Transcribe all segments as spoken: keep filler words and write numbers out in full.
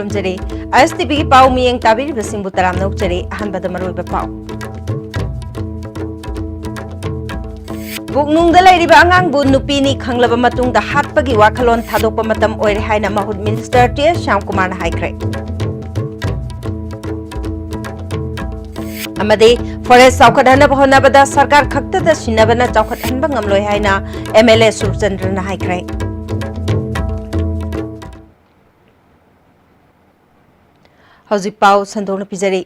ꯈꯨꯔꯨꯝꯖꯔꯤ꯫ ꯑꯥꯏ ꯑꯦꯁ T ꯚꯤꯒꯤ ꯄꯥꯎ ꯃꯤꯠꯌꯦꯡ ꯇꯥꯕꯤꯔꯤꯕꯁꯤꯡꯕꯨ ꯇꯔꯥꯝꯅ ꯑꯣꯛꯆꯔꯤ꯫ ꯑꯍꯥꯟꯕꯗ ꯃꯔꯨꯑꯣꯏꯕ ꯄꯥꯎ꯫ ꯄꯨꯛꯅꯨꯡꯗ ꯂꯩꯔꯤꯕ ꯑꯉꯥꯡꯕꯨ ꯅꯨꯄꯤꯅꯤ ꯈꯪꯂꯕ ꯃꯇꯨꯡꯗ ꯍꯥꯠꯄꯒꯤ ꯋꯥꯈꯜꯂꯣꯟ ꯊꯥꯗꯣꯛꯄ ꯃꯇꯝ ꯑꯣꯏꯔꯦ ꯍꯥꯏꯅ ꯃꯍꯨꯠ ꯃꯤꯅꯤꯁꯇꯔ ꯇꯤ ꯑꯦꯁ ꯁ꯭ꯌꯥꯝꯀꯨꯃꯥꯔꯅ ꯍꯥꯏꯈ꯭ꯔꯦ꯫ ꯑꯃꯗꯤ ꯐꯣꯔꯦꯁ ꯆꯥꯎꯈꯠꯍꯟꯅꯕ ꯍꯣꯠꯅꯕꯗ ꯁꯔꯀꯥꯔ ꯈꯛꯇꯗ ꯁꯤꯟꯅꯕꯅ ꯆꯥꯎꯈꯠꯍꯟꯕ ꯉꯝꯂꯣꯏ ꯍꯥꯏꯅ ꯑꯦꯝ ꯑꯦꯜ ꯑꯦ ꯁꯨꯔꯆꯟꯗ꯭ꯔꯅ ꯍꯥꯏꯈ꯭ꯔꯦ꯫ ꯍꯧꯖꯤꯛ ꯄꯥꯎ ꯁꯟꯗꯣꯛꯅ ꯄꯤꯖꯔꯤ꯫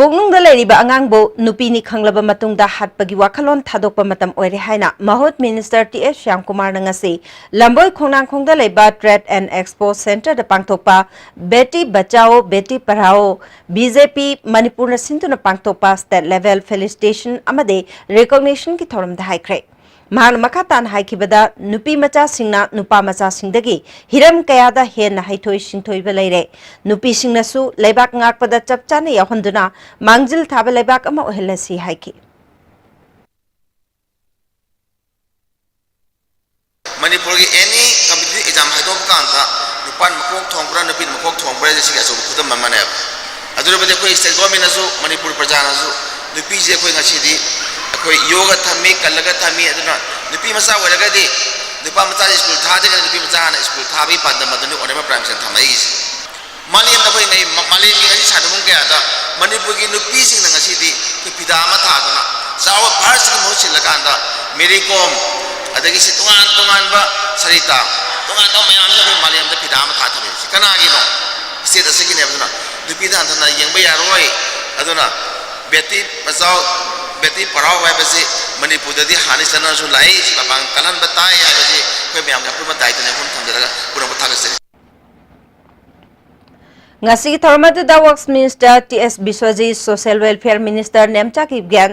ꯄꯨꯛꯅꯨꯡꯗ ꯂꯩꯔꯤꯕ ꯑꯉꯥꯡꯕꯨ ꯅꯨꯄꯤꯅꯤ ꯈꯪꯂꯕ ꯃꯇꯨꯡꯗ ꯍꯥꯠꯄꯒꯤ ꯋꯥꯈꯜꯂꯣꯟ ꯊꯥꯗꯣꯛꯄ ꯃꯇꯝ ꯑꯣꯏꯔꯦ ꯍꯥꯏꯅ ꯃꯍꯨꯠ ꯃꯤꯅꯤꯁꯇꯔ ꯇꯤ ꯑꯦꯁ ꯁ꯭ꯌꯥꯝꯀꯨꯃꯥꯔꯅ ꯉꯁꯤ ꯂꯝꯕꯣꯏ ꯈꯣꯡꯅꯥꯡꯈꯣꯡꯗ ꯂꯩꯕ ꯇ꯭ꯔꯦꯗ ꯑꯦꯟ ꯑꯦꯛꯁꯄꯣ ꯁꯦꯟꯇꯔꯗ ꯄꯥꯡꯊꯣꯛꯄ ꯕꯦꯇꯤ ꯕꯆꯥꯑꯣ ꯕꯦꯇꯤ ꯄꯔꯥꯑꯣ, ꯕꯤ ꯖꯦ ꯄꯤ ꯃꯅꯤꯄꯨꯔꯅ ꯁꯤꯟꯗꯨꯅ ꯄꯥꯡꯊꯣꯛꯄ ꯁ꯭ꯇꯦꯠ ꯂꯦꯚꯦꯜ ꯐꯦꯂꯤꯁꯤꯇꯦꯁꯟ ꯑꯃꯗꯤ ꯔꯤꯀꯣꯒꯅꯤꯁꯟꯒꯤ ꯊꯧꯔꯝꯗ ꯍꯥꯏꯈ꯭ꯔꯦ꯫ ꯃꯍꯥꯛꯅ ꯃꯈꯥ ꯇꯥꯅ ꯍꯥꯏꯈꯤꯕꯗ, ꯅꯨꯄꯤ ꯃꯆꯥꯁꯤꯡꯅ ꯅꯨꯄꯥ ꯃꯆꯥꯁꯤꯡꯗꯒꯤ ꯍꯤꯔꯝ ꯀꯌꯥꯗ ꯍꯦꯟꯅ ꯍꯩꯊꯣꯏ ꯁꯤꯡꯊꯣꯏꯕ ꯂꯩꯔꯦ꯫ ꯅꯨꯄꯤꯁꯤꯡꯅꯁꯨ ꯂꯩꯕꯥꯛ ꯉꯥꯛꯄꯗ ꯆꯞ ꯆꯥꯅ ꯌꯥꯎꯍꯟꯗꯨꯅ ꯃꯥꯡꯖꯤꯜ ꯊꯥꯕ ꯂꯩꯕꯥꯛ ꯑꯃ ꯑꯣꯏꯍꯜꯂꯁꯤ ꯍꯥꯏꯈꯤ꯫ ꯃꯅꯤꯄꯨꯔꯒꯤ ꯑꯦꯅꯤ ꯀꯝꯄꯤꯇꯤꯇꯤꯚ ꯑꯦꯛꯖꯥꯝ ꯍꯥꯏꯗꯣꯛꯄ ꯀꯥꯟꯗ ꯅꯨꯄꯥꯅ ꯃꯀꯣꯛ ꯊꯣꯡꯕ꯭ꯔꯥ, ꯅꯨꯄꯤꯅ ꯃꯀꯣꯛ ꯊꯣꯡꯕ꯭ꯔꯥ ꯍꯥꯏꯁꯦ ꯁꯤꯒꯤ ꯑꯆꯧꯕ ꯈꯨꯗꯝ ꯑꯃꯅꯦꯕ꯫ ꯑꯗꯨ ꯑꯣꯏꯔꯕꯗꯤ ꯑꯩꯈꯣꯏ ꯁ꯭ꯇꯦꯠ ꯒꯣꯔꯃꯦꯟꯅꯁꯨ, ꯃꯅꯤꯄꯨꯔ ꯄ꯭ꯔꯖꯥꯅꯁꯨ ꯅꯨꯄꯤꯁꯦ ꯑꯩꯈꯣꯏ ꯉꯁꯤꯗꯤ ꯑꯩꯈꯣꯏ ꯌꯣꯛꯑꯒ ꯊꯝꯃꯤ, ꯀꯜꯂꯒ ꯊꯝꯃꯤ꯫ ꯑꯗꯨꯅ ꯅꯨꯄꯤ ꯃꯆꯥ ꯑꯣꯏꯔꯒꯗꯤ ꯅꯨꯄꯥ ꯃꯆꯥꯁꯦ ꯁ꯭ꯀꯨꯜ ꯊꯥꯗ꯭ꯔꯤꯉꯩꯗ ꯅꯨꯄꯤ ꯃꯆꯥ ꯍꯥꯟꯅ ꯁ꯭ꯀꯨꯜ ꯊꯥꯕꯒꯤ ꯄꯥꯟꯗꯝ ꯑꯗꯨꯅꯤ ꯑꯣꯅꯔꯦꯕꯜ ꯄ꯭ꯔꯥꯏꯝ ꯃꯤꯅꯤꯁꯇꯔꯅ ꯊꯝꯃꯛꯏꯁꯦ꯫ ꯃꯥꯂꯦꯝꯗ ꯑꯩꯈꯣꯏ ꯉꯩ-, ꯃ-, ꯃꯥꯂꯦꯝꯒꯤ ꯉꯁꯤ ꯁꯥꯟꯅꯕꯨꯡ ꯀꯌꯥꯗ ꯃꯅꯤꯄꯨꯔꯒꯤ ꯅꯨꯄꯤꯁꯤꯡꯅ ꯉꯁꯤꯗꯤ ꯑꯩꯈꯣꯏ ꯐꯤꯗꯥ ꯑꯃ ꯊꯥꯗꯨꯅ ꯆꯥꯎꯕ ꯚꯥꯔꯠꯁꯤꯒꯤ ꯃꯍꯨꯠ ꯁꯤꯜꯂꯀꯥꯟꯗ ꯃꯦꯔꯤ ꯀꯣꯝ, ꯑꯗꯒꯤ ꯁꯤ ꯇꯣꯉꯥꯟ ꯇꯣꯉꯥꯟꯕ ꯁꯔꯤꯇꯥ, ꯇꯣꯉꯥꯟ ꯇꯣꯉꯥꯟꯕ ꯃꯌꯥꯝꯁꯦ ꯑꯩꯈꯣꯏ ꯃꯥꯂꯦꯝꯗ ꯐꯤꯗꯥ ꯑꯃ ꯊꯥ ꯊꯝꯃꯦ꯫ ꯁꯤ ꯀꯅꯥꯒꯤꯅꯣ? ꯁ꯭ꯇꯦꯠ ꯑꯁꯤꯒꯤꯅꯦꯕ꯫ ꯑꯗꯨꯅ ꯅꯨꯄꯤꯗ ꯍꯟꯊꯅ ꯌꯦꯡꯕ ꯌꯥꯔꯣꯏ꯫ ꯑꯗꯨꯅ ꯕꯦꯇꯤ ꯕꯆꯥꯎ, ꯕꯦꯇꯤ ꯄꯔꯥꯎ ꯍꯥꯏꯕꯁꯤ ꯃꯅꯤꯄꯨꯔꯗꯗꯤ ꯍꯥꯟꯅ ꯆꯠꯅꯔꯁꯨ ꯂꯥꯛꯏ꯫ ꯁꯤ ꯃꯄꯥꯡꯒꯜ ꯀꯜꯍꯟꯕ ꯇꯥꯏ ꯍꯥꯏꯕꯁꯤ ꯑꯩꯈꯣꯏ ꯃꯌꯥꯝꯒꯤ ꯑꯄꯨꯟꯕ ꯗꯥꯏꯇꯅꯤ꯫ ꯃꯐꯝ ꯊꯝꯖꯔꯒ ꯄꯨꯝꯅꯃꯛꯄꯨ ꯊꯥꯒꯠꯆꯔꯤ꯫ ꯉꯁꯤꯒꯤ ꯊꯧꯔꯝ ꯑꯗꯨꯗ works minister T S Biswajit, social welfare minister Nemcha Kipgen,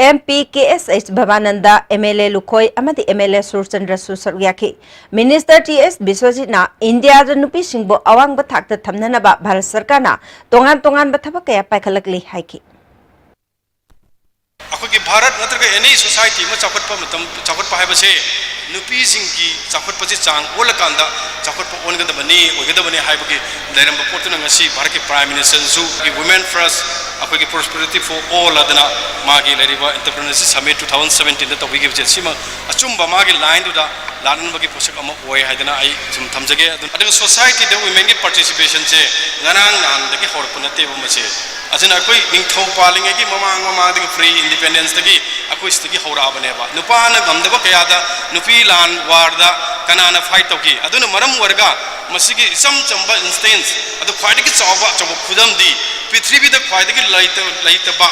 M P K S H Bhabananda, M L A Lukhoi ꯑꯃꯗꯤ ꯑꯦꯝ ꯑꯦꯜ ꯑꯦ ꯁꯨꯔꯆꯟꯗ꯭ꯔꯁꯨ ꯁꯔꯨꯛ ꯌꯥꯈꯤ꯫ ꯃꯤꯅꯤꯁꯇꯔ ꯇꯤ ꯑꯦꯁ ꯕꯤꯁ꯭ꯋꯖꯤꯠꯅ ꯏꯟꯗꯤꯌꯥꯗ ꯅꯨꯄꯤꯁꯤꯡꯕꯨ ꯑꯋꯥꯡꯕ ꯊꯥꯛꯇ ꯊꯝꯅꯅꯕ ꯚꯥꯔꯠ ꯁꯔꯀꯥꯔꯅ ꯇꯣꯉꯥꯟ ꯇꯣꯉꯥꯟꯕ ꯊꯕꯛ ꯀꯌꯥ ꯄꯥꯏꯈꯠꯂꯛꯂꯤ ꯍꯥꯏꯈꯤ꯫ ꯑꯩꯈꯣꯏꯒꯤ ꯚꯥꯔꯠ ꯅꯠꯇ꯭ꯔꯒ ꯑꯦꯅꯤ ꯁꯣꯁꯥꯏꯇꯤ ꯑꯃ ꯆꯥꯎꯈꯠꯄ ꯃꯇꯝ, ꯆꯥꯎꯈꯠꯄ ꯍꯥꯏꯕꯁꯦ ꯅꯨꯄꯤꯁꯤꯡꯒꯤ ꯆꯥꯎꯈꯠꯄꯁꯤ ꯆꯥꯡ ꯑꯣꯜꯂꯀꯥꯟꯗ ꯆꯥꯎꯈꯠꯄ ꯑꯣꯟꯒꯗꯕꯅꯤ, ꯑꯣꯏꯒꯗꯕꯅꯤ ꯍꯥꯏꯕꯒꯤ ꯂꯩꯔꯝꯕ ꯄꯣꯠꯇꯨꯅ ꯉꯁꯤ ꯚꯥꯔꯠꯀꯤ Prime Ministerꯁꯨ ꯑꯩꯈꯣꯏꯒꯤ Women First, ꯑꯩꯈꯣꯏꯒꯤ Prosperity for All ꯑꯗꯨꯅ ꯃꯥꯒꯤ ꯂꯩꯔꯤꯕ Entrepreneurship Summit two thousand seventeenꯗ ꯇꯧꯕꯤꯈꯤꯕꯁꯦ, ꯁꯤꯃ ꯑꯆꯨꯝꯕ ꯃꯥꯒꯤ lineꯗꯨꯗ ꯂꯥꯛꯅꯅꯕꯒꯤ ꯄꯣꯠꯁꯛ ꯑꯃ ꯑꯣꯏ ꯍꯥꯏꯗꯅ ꯑꯩ ꯁꯨꯝ ꯊꯝꯖꯒꯦ꯫ ꯑꯗꯨ, ꯑꯗꯨꯒ ꯁꯣꯁꯥꯏꯇꯤꯗ ꯋꯤꯃꯦꯟꯒꯤ ꯄꯥꯔꯇꯤꯁꯤꯄꯦꯁꯟꯁꯦ ꯉꯔꯥꯡ ꯅꯍꯥꯟꯗꯒꯤ ꯍꯧꯔꯛꯄ ꯅꯠꯇꯦꯕ꯫ ꯃꯁꯤ ꯑꯁꯤꯅ ꯑꯩꯈꯣꯏ ꯅꯤꯡꯊꯧ ꯄꯥꯜꯂꯤꯉꯩꯒꯤ ꯃꯃꯥꯡ ꯃꯃꯥꯡꯗꯒꯤ, pre independenceꯇꯒꯤ ꯑꯩꯈꯣꯏ ꯁꯤꯗꯒꯤ ꯍꯧꯔꯛꯑꯕꯅꯦꯕ꯫ ꯅꯨꯄꯥꯅ ꯉꯝꯗꯕ ꯀꯌꯥꯗ, ꯅꯨꯄꯤ ꯂꯥꯟ ꯋꯥꯔꯗ ꯀꯅꯥꯅ ꯐꯥꯏꯠ ꯇꯧꯈꯤ? ꯑꯗꯨꯅ ꯃꯔꯝ ꯑꯣꯏꯔꯒ ꯃꯁꯤꯒꯤ ꯏꯆꯝ ꯆꯝꯕ ꯏꯟꯁꯇꯦꯟꯁ ꯑꯗꯨ ꯈ꯭ꯋꯥꯏꯗꯒꯤ ꯆꯥꯎꯕ ꯑꯆꯧꯕ ꯈꯨꯗꯝꯗꯤ, ꯄ꯭ꯔꯤꯊꯤꯕꯤꯗ ꯈ꯭ꯋꯥꯏꯗꯒꯤ ꯂꯩꯇ-, ꯂꯩꯇꯕ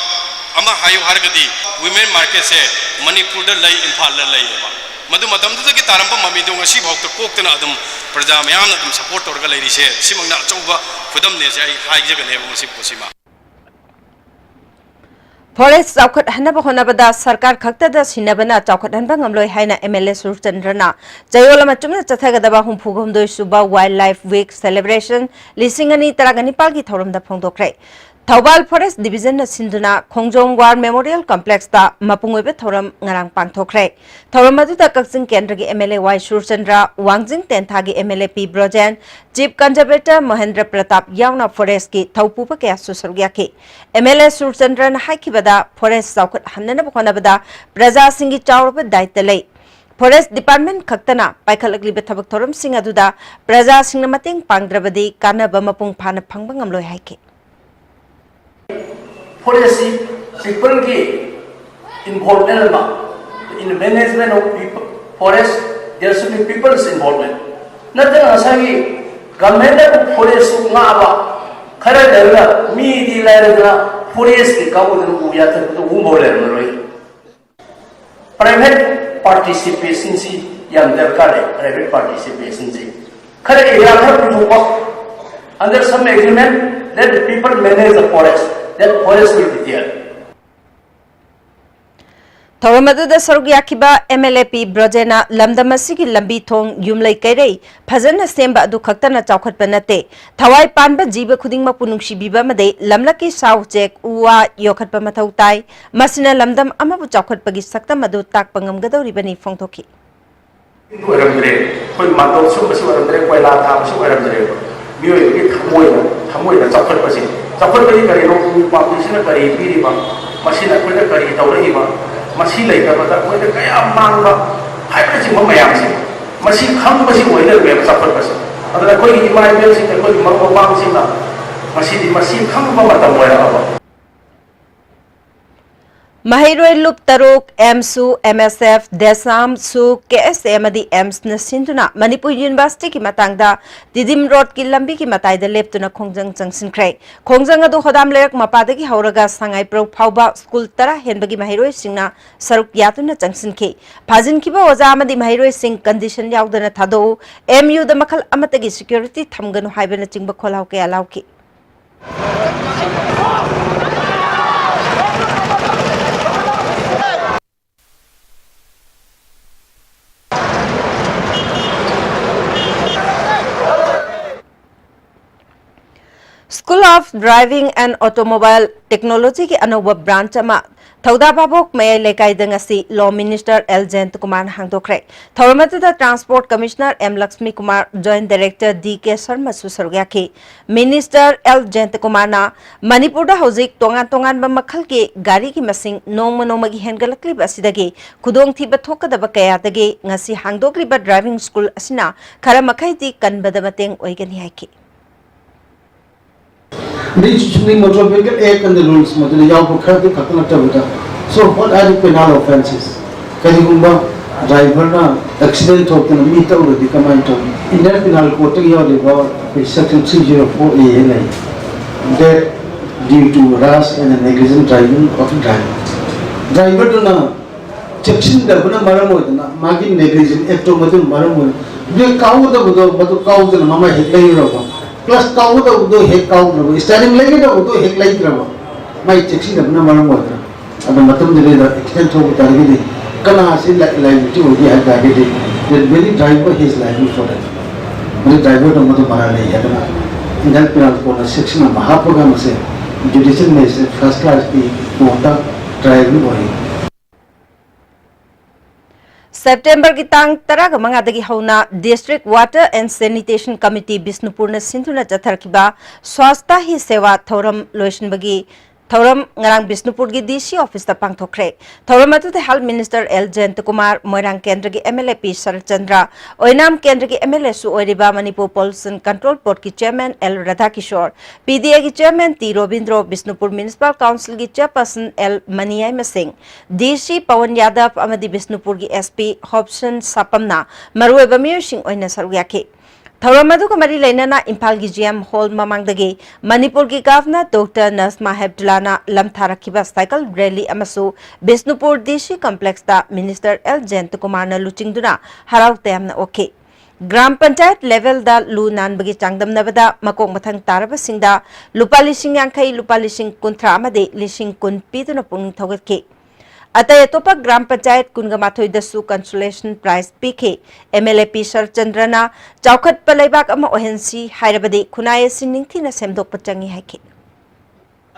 ꯑꯃ ꯍꯥꯏꯌꯨ ꯍꯥꯏꯔꯒꯗꯤ ꯋꯤꯃꯦꯟ ꯃꯥꯔꯀꯦꯠꯁꯦ ꯃꯅꯤꯄꯨꯔꯗ ꯂꯩ, ꯏꯝꯐꯥꯜꯗ ꯂꯩꯌꯦꯕ꯫ ꯃꯗꯨ ꯃꯇꯝꯗꯨꯗꯒꯤ ꯇꯥꯔꯝꯕ ꯃꯃꯤꯗꯣ ꯉꯁꯤꯐꯥꯎꯗ ꯀꯣꯛꯇꯅ ꯑꯗꯨꯝ ꯄ꯭ꯔꯖꯥ ꯃꯌꯥꯝꯅ ꯑꯗꯨꯝ ꯁꯄꯣꯔꯠ ꯇꯧꯔꯒ ꯂꯩꯔꯤꯁꯦ, ꯁꯤꯃꯛꯅ ꯑꯆꯧꯕ ꯈꯨꯗꯝꯅꯦꯁꯦ ꯑꯩ ꯍꯥꯏꯖꯒꯅꯦꯕ ꯃꯁꯤ ꯄꯣꯠꯁꯤꯃ꯫ ꯐꯣꯔꯦꯁ ꯆꯥꯎꯈꯠꯍꯟꯅꯕ ꯍꯣꯠꯅꯕꯗ ꯁꯔꯀꯥꯔ ꯈꯛꯇꯗ ꯁꯤꯟꯅꯕꯅ ꯆꯥꯎꯈꯠꯍꯟꯕ ꯉꯝꯂꯣꯏ ꯍꯥꯏꯅ ꯑꯦꯝ ꯑꯦꯜ ꯑꯦ ꯁꯨꯔꯆꯟꯗ꯭ꯔꯅ ꯆꯌꯣꯜ ꯑꯃ ꯆꯨꯞꯅ ꯆꯠꯊꯒꯗꯕ ꯍꯨꯝꯐꯨ ꯍꯨꯝꯗꯣꯏ ꯁꯨꯕ Wildlife Week Celebration ꯂꯤꯁꯤꯡ ꯑꯅꯤ ꯇꯔꯥꯅꯤꯄꯥꯜꯒꯤ ꯊꯧꯔꯝꯗ ꯐꯣꯡꯗꯣꯛꯈ꯭ꯔꯦ꯫ ꯊꯧꯕꯥꯜ ꯐꯣꯔꯦꯁ ꯗꯤꯕꯤꯖꯟꯅ ꯁꯤꯟꯗꯨꯅ ꯈꯣꯡꯖꯣꯝ ꯋꯥꯔ ꯃꯦꯃꯣꯔꯤꯌꯦꯜ ꯀꯝꯄ꯭ꯂꯦꯛꯁꯇ ꯃꯄꯨꯡ ꯑꯣꯏꯕ ꯊꯧꯔꯝ ꯉꯔꯥꯡ ꯄꯥꯡꯊꯣꯛꯈ꯭ꯔꯦ꯫ ꯊꯧꯔꯝ ꯑꯗꯨꯗ ꯀꯛꯆꯤꯡ ꯀꯦꯟꯗ꯭ꯔꯒꯤ ꯑꯦꯝ ꯑꯦꯜ ꯑꯦ ꯋꯥꯏ ꯁꯨꯔꯆꯟꯗ꯭ꯔ, ꯋꯥꯡꯖꯤꯡ ꯇꯦꯟꯊꯥꯒꯤ M L A P Brojen, chief conservator Mohendra Pratap ꯌꯥꯎꯅ ꯐꯣꯔꯦꯁꯀꯤ ꯊꯧꯄꯨꯕ ꯀꯌꯥꯁꯨ ꯁꯔꯨꯛ ꯌꯥꯈꯤ꯫ ꯑꯦꯝ ꯑꯦꯜ ꯑꯦ ꯁꯨꯔꯆꯟꯗ꯭ꯔꯅ ꯍꯥꯏꯈꯤꯕꯗ, ꯐꯣꯔꯦꯁ ꯆꯥꯎꯈꯠꯍꯟꯅꯅꯕ ꯍꯣꯠꯅꯕꯗ ꯄ꯭ꯔꯖꯥꯁꯤꯡꯒꯤ ꯆꯥꯎꯔꯕ ꯗꯥꯏꯇ ꯂꯩ꯫ ꯐꯣꯔꯦꯁ ꯗꯤꯄꯥꯔꯠꯃꯦꯟ ꯈꯛꯇꯅ ꯄꯥꯏꯈꯠꯂꯛꯂꯤꯕ ꯊꯕꯛ ꯊꯧꯔꯝꯁꯤꯡ ꯑꯗꯨꯗ ꯄ꯭ꯔꯖꯥꯁꯤꯡꯅ ꯃꯇꯦꯡ ꯄꯥꯡꯗ꯭ꯔꯕꯗꯤ ꯀꯥꯟꯅꯕ ꯃꯄꯨꯡ ꯐꯥꯅ ꯐꯪꯕ ꯉꯝꯂꯣꯏ ꯍꯥꯏꯈꯤ꯫ ꯐꯣꯔꯦꯁꯁꯤ ꯄꯤꯄꯜꯒꯤ ꯏꯟꯚꯣꯜꯚꯃꯦꯟ ꯑꯃ, in the management of people, forest, there should be people's involvement. ꯅꯠꯇꯅ ꯉꯁꯥꯏꯒꯤ ꯒꯚꯔꯟꯃꯦꯟꯠꯅ ꯐꯣꯔꯦꯁꯁꯨ ꯉꯥꯛꯑꯕ, ꯈꯔ ꯂꯩꯔꯒ ꯃꯤꯗꯤ ꯂꯥꯏꯔꯗꯅ ꯐꯣꯔꯦꯁꯀꯤ ꯀꯥꯡꯕꯨꯗꯨꯅ ꯎ ꯌꯥꯟꯊꯠꯄꯗ ꯎꯐꯥꯎ ꯂꯩꯔꯝꯃꯔꯣꯏ꯫ ꯄ꯭ꯔꯥꯏꯚꯦꯠ ꯄꯥꯔꯇꯤꯁꯤꯄꯦꯁꯟꯁꯤ ꯌꯥꯝ ꯗꯔꯀꯥꯔ ꯂꯩ꯫ ꯄ꯭ꯔꯥꯏꯚꯦꯠ ꯄꯥꯔꯇꯤꯁꯤꯄꯦꯁꯟꯁꯤ ꯈꯔ ꯑꯦꯔꯤꯌꯥ ꯈꯔ ꯄꯨꯊꯣꯛꯄ, under some agreement, let the people manage the forest, that forest will be there. ꯊꯧꯔꯝ ꯑꯗꯨꯗ ꯁꯔꯨꯛ ꯌꯥꯈꯤꯕ ꯑꯦꯝ ꯑꯦꯜ ꯑꯦ ꯄꯤ ꯕ꯭ꯔꯣꯖꯦꯅ ꯂꯝꯗꯝ ꯑꯁꯤꯒꯤ ꯂꯝꯕꯤ ꯊꯣꯡ, ꯌꯨꯝꯂꯩ ꯀꯩꯔꯩ ꯐꯖꯅ ꯁꯦꯝꯕ ꯑꯗꯨ ꯈꯛꯇꯅ ꯆꯥꯎꯈꯠꯄ ꯅꯠꯇꯦ, ꯊꯋꯥꯏ ꯄꯥꯟꯕ ꯖꯤꯕ ꯈꯨꯗꯤꯡꯃꯛꯄꯨ ꯅꯨꯡꯁꯤꯕꯤꯕ ꯑꯃꯗꯤ ꯂꯝꯂꯛꯀꯤ ꯁꯥ ꯎꯆꯦꯛ, ꯎ ꯋꯥ ꯌꯣꯛꯈꯠꯄ ꯃꯊꯧ ꯇꯥꯏ꯫ ꯃꯁꯤꯅ ꯂꯝꯗꯝ ꯑꯃꯕꯨ ꯆꯥꯎꯈꯠꯄꯒꯤ ꯁꯛꯇꯝ ꯑꯗꯨ ꯇꯥꯛꯄ ꯉꯝꯒꯗꯧꯔꯤꯕꯅꯤ ꯐꯣꯡꯗꯣꯛꯈꯤ꯫ ꯑꯣꯏꯔꯝꯗ꯭ꯔꯦ꯫ ꯑꯩꯈꯣꯏ ꯃꯥꯟꯗꯣꯞ ꯁꯨꯝꯕꯁꯤ ꯑꯣꯏꯔꯝꯗ꯭ꯔꯦ, ꯀꯣꯏꯂꯥ ꯊꯥꯕꯁꯨ ꯑꯣꯏꯔꯝꯗ꯭ꯔꯦꯕ꯫ ꯃꯤꯑꯣꯏꯕꯒꯤ ꯊꯃꯣꯏꯅ, ꯊꯃꯣꯏꯅ ꯆꯥꯎꯈꯠꯄꯁꯦ, ꯆꯥꯎꯈꯠꯄꯗꯤ ꯀꯔꯤꯅꯣ? ꯎ ꯄꯥꯝꯕꯤꯁꯤꯅ ꯀꯔꯤ ꯄꯤꯔꯤꯕ? ꯃꯁꯤꯅ ꯑꯩꯈꯣꯏꯗ ꯀꯔꯤ ꯇꯧꯔꯛꯏꯕ? ꯃꯁꯤ ꯂꯩꯇꯕꯗ ꯑꯩꯈꯣꯏꯗ ꯀꯌꯥꯝ ꯃꯥꯡꯕ ꯍꯥꯏꯕꯅꯆꯤꯡꯕ ꯃꯌꯥꯝꯁꯦ, ꯃꯁꯤ ꯈꯪꯕꯁꯤ ꯑꯣꯏꯗꯧꯔꯤꯕ ꯆꯥꯎꯈꯠꯄꯁꯦ꯫ ꯑꯗꯨꯅ ꯑꯩꯈꯣꯏꯒꯤ ꯏꯃꯥ ꯏꯕꯦꯜꯁꯤꯡ, ꯑꯩꯈꯣꯏꯒꯤ ꯃꯔꯨꯞ ꯃꯄꯥꯡꯁꯤꯡꯅ ꯃꯁꯤꯗꯤ, ꯃꯁꯤ ꯈꯪꯕ ꯃꯇꯝ ꯑꯣꯏꯔꯛꯑꯕ꯫ ꯃꯍꯩꯔꯣꯏ ꯂꯨꯞ ꯇꯔꯨꯛ, ꯑꯦꯝꯁꯨ, ꯑꯦꯝ ꯑꯦꯁ ꯑꯦꯐ, ꯗꯦꯁꯥꯝꯁꯨ, ꯀꯦ ꯑꯦꯁ ꯑꯦ ꯑꯃꯗꯤ ꯑꯦꯝꯁꯅ ꯁꯤꯟꯗꯨꯅ ꯃꯅꯤꯄꯨꯔ ꯌꯨꯅꯤꯚꯔꯁꯤꯇꯤꯒꯤ ꯃꯇꯥꯡꯗ ꯇꯤꯗꯤꯝ ꯔꯣꯗꯀꯤ ꯂꯝꯕꯤꯒꯤ ꯃꯇꯥꯏꯗ ꯂꯦꯞꯇꯨꯅ ꯈꯣꯡꯖꯪ ꯆꯪꯁꯤꯟꯈ꯭ꯔꯦ꯫ ꯈꯣꯡꯖꯪ ꯑꯗꯨ ꯍꯣꯗꯥꯝ ꯂꯩꯔꯛ ꯃꯄꯥꯗꯒꯤ ꯍꯧꯔꯒ ꯁꯉꯥꯏꯄ꯭ꯔꯧ ꯐꯥꯎꯕ ꯁ꯭ꯀꯨꯜ ꯇꯔꯥ ꯍꯦꯟꯕꯒꯤ ꯃꯍꯩꯔꯣꯏꯁꯤꯡꯅ ꯁꯔꯨꯛ ꯌꯥꯗꯨꯅ ꯆꯪꯁꯤꯟꯈꯤ꯫ ꯐꯥꯖꯤꯟꯈꯤꯕ ꯑꯣꯖꯥ ꯑꯃꯗꯤ ꯃꯍꯩꯔꯣꯏꯁꯤꯡ ꯀꯟꯗꯤꯁꯟ ꯌꯥꯎꯗꯅ ꯊꯥꯗꯣꯛꯎ, ꯑꯦꯝ ꯌꯨꯗ ꯃꯈꯜ ꯑꯃꯠꯇꯒꯤ ꯁꯦꯀ꯭ꯌꯨꯔꯤꯇꯤ ꯊꯝꯒꯅꯨ ꯍꯥꯏꯕꯅꯆꯤꯡꯕ ꯈꯣꯜꯂꯥꯎ ꯀꯌꯥ ꯂꯥꯎꯈꯤ꯫ School of Driving and Automobile Technologyꯒꯤ ꯑꯅꯧꯕ branch ꯑꯃ ꯊꯧꯗꯥ ꯚꯥꯕꯣꯛ ꯃꯌꯥꯏ ꯂꯩꯀꯥꯏꯗ ꯉꯁꯤ Law Minister ꯑꯦꯜ ꯖꯌꯟꯇꯀꯨꯃꯥꯔꯅ ꯍꯥꯡꯗꯣꯛꯈ꯭ꯔꯦ꯫ ꯊꯧꯔꯝ ꯑꯗꯨꯗ Transport Commissioner M Lakshmikumar, Joint Director D K ꯁꯔꯃꯁꯨ ꯁꯔꯨꯛ ꯌꯥꯈꯤ꯫ Minister ꯑꯦꯜ ꯖꯌꯟꯇꯀꯨꯃꯥꯔꯅ ꯃꯅꯤꯄꯨꯔꯗ ꯍꯧꯖꯤꯛ ꯇꯣꯉꯥꯟ ꯇꯣꯉꯥꯟꯕ ꯃꯈꯜꯒꯤ ꯒꯥꯔꯤꯒꯤ ꯃꯁꯤꯡ ꯅꯣꯡꯃ ꯅꯣꯡꯃꯒꯤ ꯍꯦꯟꯒꯠꯂꯛꯂꯤꯕ ꯑꯁꯤꯗꯒꯤ ꯈꯨꯗꯣꯡꯊꯤꯕ ꯊꯣꯛꯀꯗꯕ ꯀꯌꯥꯗꯒꯤ ꯉꯁꯤ ꯍꯥꯡꯗꯣꯛꯂꯤꯕ driving school ꯑꯁꯤꯅ ꯈꯔ ꯃꯈꯩꯗꯤ ꯀꯟꯕꯗ ꯃꯇꯦꯡ ꯑꯣꯏꯒꯅꯤ ꯍꯥꯏꯈꯤ꯫ This is the Motor Vehicle Act and the rules ꯃꯗꯨꯗ ꯌꯥꯎꯕ ꯈꯔꯗꯨ ꯈꯛꯇ ꯅꯠꯇꯕꯗ, so what are the penal offences? ꯀꯔꯤꯒꯨꯝꯕ driverꯅ accident ꯊꯣꯛꯇꯅ ꯃꯤ ꯇꯧꯔꯗꯤ ꯀꯃꯥꯏꯅ ꯇꯧꯅꯤ? Indian Penal Codeꯇ ꯌꯥꯎꯔꯤꯕ ꯑꯩꯈꯣꯏ section three zero four A ꯍꯥꯏꯅ ꯂꯩ, death due to rash and negligent driving of driver. Driverꯗꯨꯅ ꯆꯦꯛꯁꯤꯟꯗꯕꯅ ꯃꯔꯝ ꯑꯣꯏꯗꯅ, ꯃꯥꯒꯤ negligent actꯇꯣ ꯃꯗꯨꯅ ꯃꯔꯝ ꯑꯣꯏꯅ brake ꯀꯥꯎꯒꯗꯕꯗꯣ ꯃꯗꯨ ꯀꯥꯎꯗꯅ ꯃꯃꯥꯏ ꯍꯦꯛ ꯂꯩꯔꯨꯔꯕ, clutch ꯀꯥꯎꯒꯗꯕꯗꯣ ꯍꯦꯛ ꯀꯥꯎꯗ꯭ꯔꯕ, steering ꯂꯩꯒꯗꯕꯗꯣ ꯍꯦꯛ ꯂꯩꯇ꯭ꯔꯕ, ꯃꯥꯏ ꯆꯦꯛꯁꯤꯟꯗꯕꯅ ꯃꯔꯝ ꯑꯣꯏꯗꯅ ꯑꯗꯨ ꯃꯇꯝꯗꯨꯗꯩꯗ ꯑꯦꯛꯁꯤꯗꯦꯟ ꯊꯣꯛꯄ ꯇꯥꯔꯒꯗꯤ ꯀꯅꯥꯁꯤ ꯂꯥꯏ-, ꯂꯥꯏꯕꯤꯇꯤ ꯑꯣꯏꯒꯦ ꯍꯥꯏ ꯇꯥꯔꯒꯗꯤ, the very driver, he is liable for that. ꯃꯗꯨ ꯗ꯭ꯔꯥꯏꯚꯔꯗꯣ ꯃꯗꯨ ꯃꯔꯥꯜ ꯂꯩ ꯍꯥꯏꯗꯅ ꯏꯟꯗꯤꯌꯥꯟ ꯄꯤꯅꯦꯜ ꯀꯣꯗꯅ ꯁꯦꯛꯁꯟ ꯑꯃ ꯍꯥꯞꯄꯒ ꯃꯁꯦ ꯖꯨꯗꯤꯁꯤꯌꯦꯜ ꯃꯦꯖꯤꯁꯇ꯭ꯔꯦꯠ ꯐꯥꯔꯁ ꯀ꯭ꯂꯥꯁꯀꯤ ꯀꯣꯔꯠꯇ ꯇ꯭ꯔꯥꯏꯌꯦꯜ ꯑꯣꯏ꯫ ꯁꯦꯞꯇꯦꯝꯕꯔꯒꯤ ꯇꯥꯡ ꯇꯔꯥꯃꯉꯥꯗꯒꯤ ꯍꯧꯅ District Water and Sanitation Committee ꯕꯤꯁꯅꯨꯄꯨꯔꯅ ꯁꯤꯟꯗꯨꯅ ꯆꯠꯊꯔꯛꯈꯤꯕ ꯁ꯭ꯋꯥꯁꯇ ꯍꯤ ꯁꯦꯋꯥ ꯊꯧꯔꯝ ꯂꯣꯏꯁꯤꯟꯕꯒꯤ ꯊꯧꯔꯝ ꯉꯔꯥꯡ ꯕꯤꯁꯅꯨꯄꯨꯔꯒꯤ ꯗꯤ ꯁꯤ ꯑꯣꯐꯤꯁꯇ ꯄꯥꯡꯊꯣꯛꯈ꯭ꯔꯦ꯫ ꯊꯧꯔꯝ ꯑꯗꯨꯗ ꯍꯦꯜꯊ ꯃꯤꯅꯤꯁꯇꯔ ꯑꯦꯜ ꯖꯌꯟꯇꯀꯨꯃꯥꯔ, ꯃꯣꯏꯔꯥꯡ ꯀꯦꯟꯗ꯭ꯔꯒꯤ ꯑꯦꯝ ꯑꯦꯜ ꯑꯦ ꯄꯤ ꯁꯔꯠꯆꯟꯗ꯭ꯔ, ꯑꯣꯏꯅꯥꯝ ꯀꯦꯟꯗ꯭ꯔꯒꯤ ꯑꯦꯝ ꯑꯦꯜ ꯑꯦꯁꯨ ꯑꯣꯏꯔꯤꯕ ꯃꯅꯤꯄꯨꯔ ꯄꯣꯂꯨꯁꯟ ꯀꯟꯇ꯭ꯔꯣꯜ ꯕꯣꯔꯗꯀꯤ chairman L Radhakishor, P D ꯑꯦꯒꯤ chairman T Robindro, Bishnupur municipal ꯀꯥꯎꯟꯁꯤꯜꯒꯤ ꯆꯦꯌꯔꯄꯔꯁꯟ ꯑꯦꯜ ꯃꯅꯤꯌꯥꯏꯃꯁꯤꯡ, ꯗꯤ ꯁꯤ ꯄꯋꯟ ꯌꯥꯗꯕ ꯑꯃꯗꯤ ꯕꯤꯁꯅꯨꯄꯨꯔꯒꯤ ꯑꯦꯁ ꯄꯤ ꯍꯣꯞꯁꯟ ꯁꯥꯄꯝꯅ ꯃꯔꯨꯑꯣꯏꯕ ꯃꯤꯑꯣꯏꯁꯤꯡ ꯑꯣꯏꯅ ꯁꯔꯨꯛ ꯌꯥꯈꯤ꯫ ꯊꯧꯔꯝ ꯑꯗꯨꯒ ꯃꯔꯤ ꯂꯩꯅꯅ ꯏꯝꯐꯥꯜꯒꯤ ꯖꯤ ꯑꯦꯝ ꯍꯣꯜ ꯃꯃꯥꯡꯗꯒꯤ ꯃꯅꯤꯄꯨꯔꯒꯤ governor doctor Najma ꯍꯦꯞꯇꯨꯂꯥꯅ ꯂꯝꯊꯥꯔꯛꯈꯤꯕ cycle rally ꯑꯃꯁꯨ ꯕꯤꯁꯅꯨꯄꯨꯔ ꯗꯤ ꯁꯤ ꯀꯝꯄ꯭ꯂꯦꯛꯁꯇ ꯃꯤꯅꯤꯁꯇꯔ ꯑꯦꯜ ꯖꯌꯟꯇꯀꯨꯃꯥꯔꯅ ꯂꯨꯆꯤꯡꯗꯨꯅ ꯍꯔꯥꯎ ꯇꯌꯥꯝꯅ ꯑꯣꯛꯈꯤ꯫ ꯒ꯭ꯔꯥꯝ ꯄꯟꯆꯥꯌꯠ ꯂꯦꯚꯦꯜꯗ ꯂꯨ ꯅꯥꯟꯕꯒꯤ ꯆꯥꯡꯗꯝꯅꯕꯗ ꯃꯀꯣꯛ ꯃꯊꯪ ꯇꯥꯔꯕꯁꯤꯡꯗ ꯂꯨꯄꯥ ꯂꯤꯁꯤꯡ ꯌꯥꯡꯈꯩ, ꯂꯨꯄꯥ ꯂꯤꯁꯤꯡ ꯀꯨꯟꯊ꯭ꯔꯥ ꯑꯃꯗꯤ ꯂꯤꯁꯤꯡ ꯀꯨꯟ ꯄꯤꯗꯨꯅ ꯄꯨꯛꯅꯤꯡ ꯊꯧꯒꯠꯈꯤ꯫ ꯑꯇꯩ ꯑꯇꯣꯞꯄ ꯒ꯭ꯔꯥꯝ ꯄꯟꯆꯥꯌꯠ ꯀꯨꯟꯒ ꯃꯥꯊꯣꯏꯗꯁꯨ ꯀꯟꯁꯣꯂꯦꯁꯟ ꯄ꯭ꯔꯥꯏꯖ ꯄꯤꯈꯤ꯫ ꯑꯦꯝ ꯑꯦꯜ ꯑꯦ ꯄꯤ ꯁꯔꯠꯆꯟꯗ꯭ꯔꯅ ꯆꯥꯎꯈꯠꯄ ꯂꯩꯕꯥꯛ ꯑꯃ ꯑꯣꯏꯍꯟꯁꯤ ꯍꯥꯏꯔꯕꯗꯤ ꯈꯨꯟꯅꯥꯏ ꯑꯁꯤ ꯅꯤꯡꯊꯤꯅ ꯁꯦꯝꯗꯣꯛꯄ ꯆꯪꯏ ꯍꯥꯏꯈꯤ꯫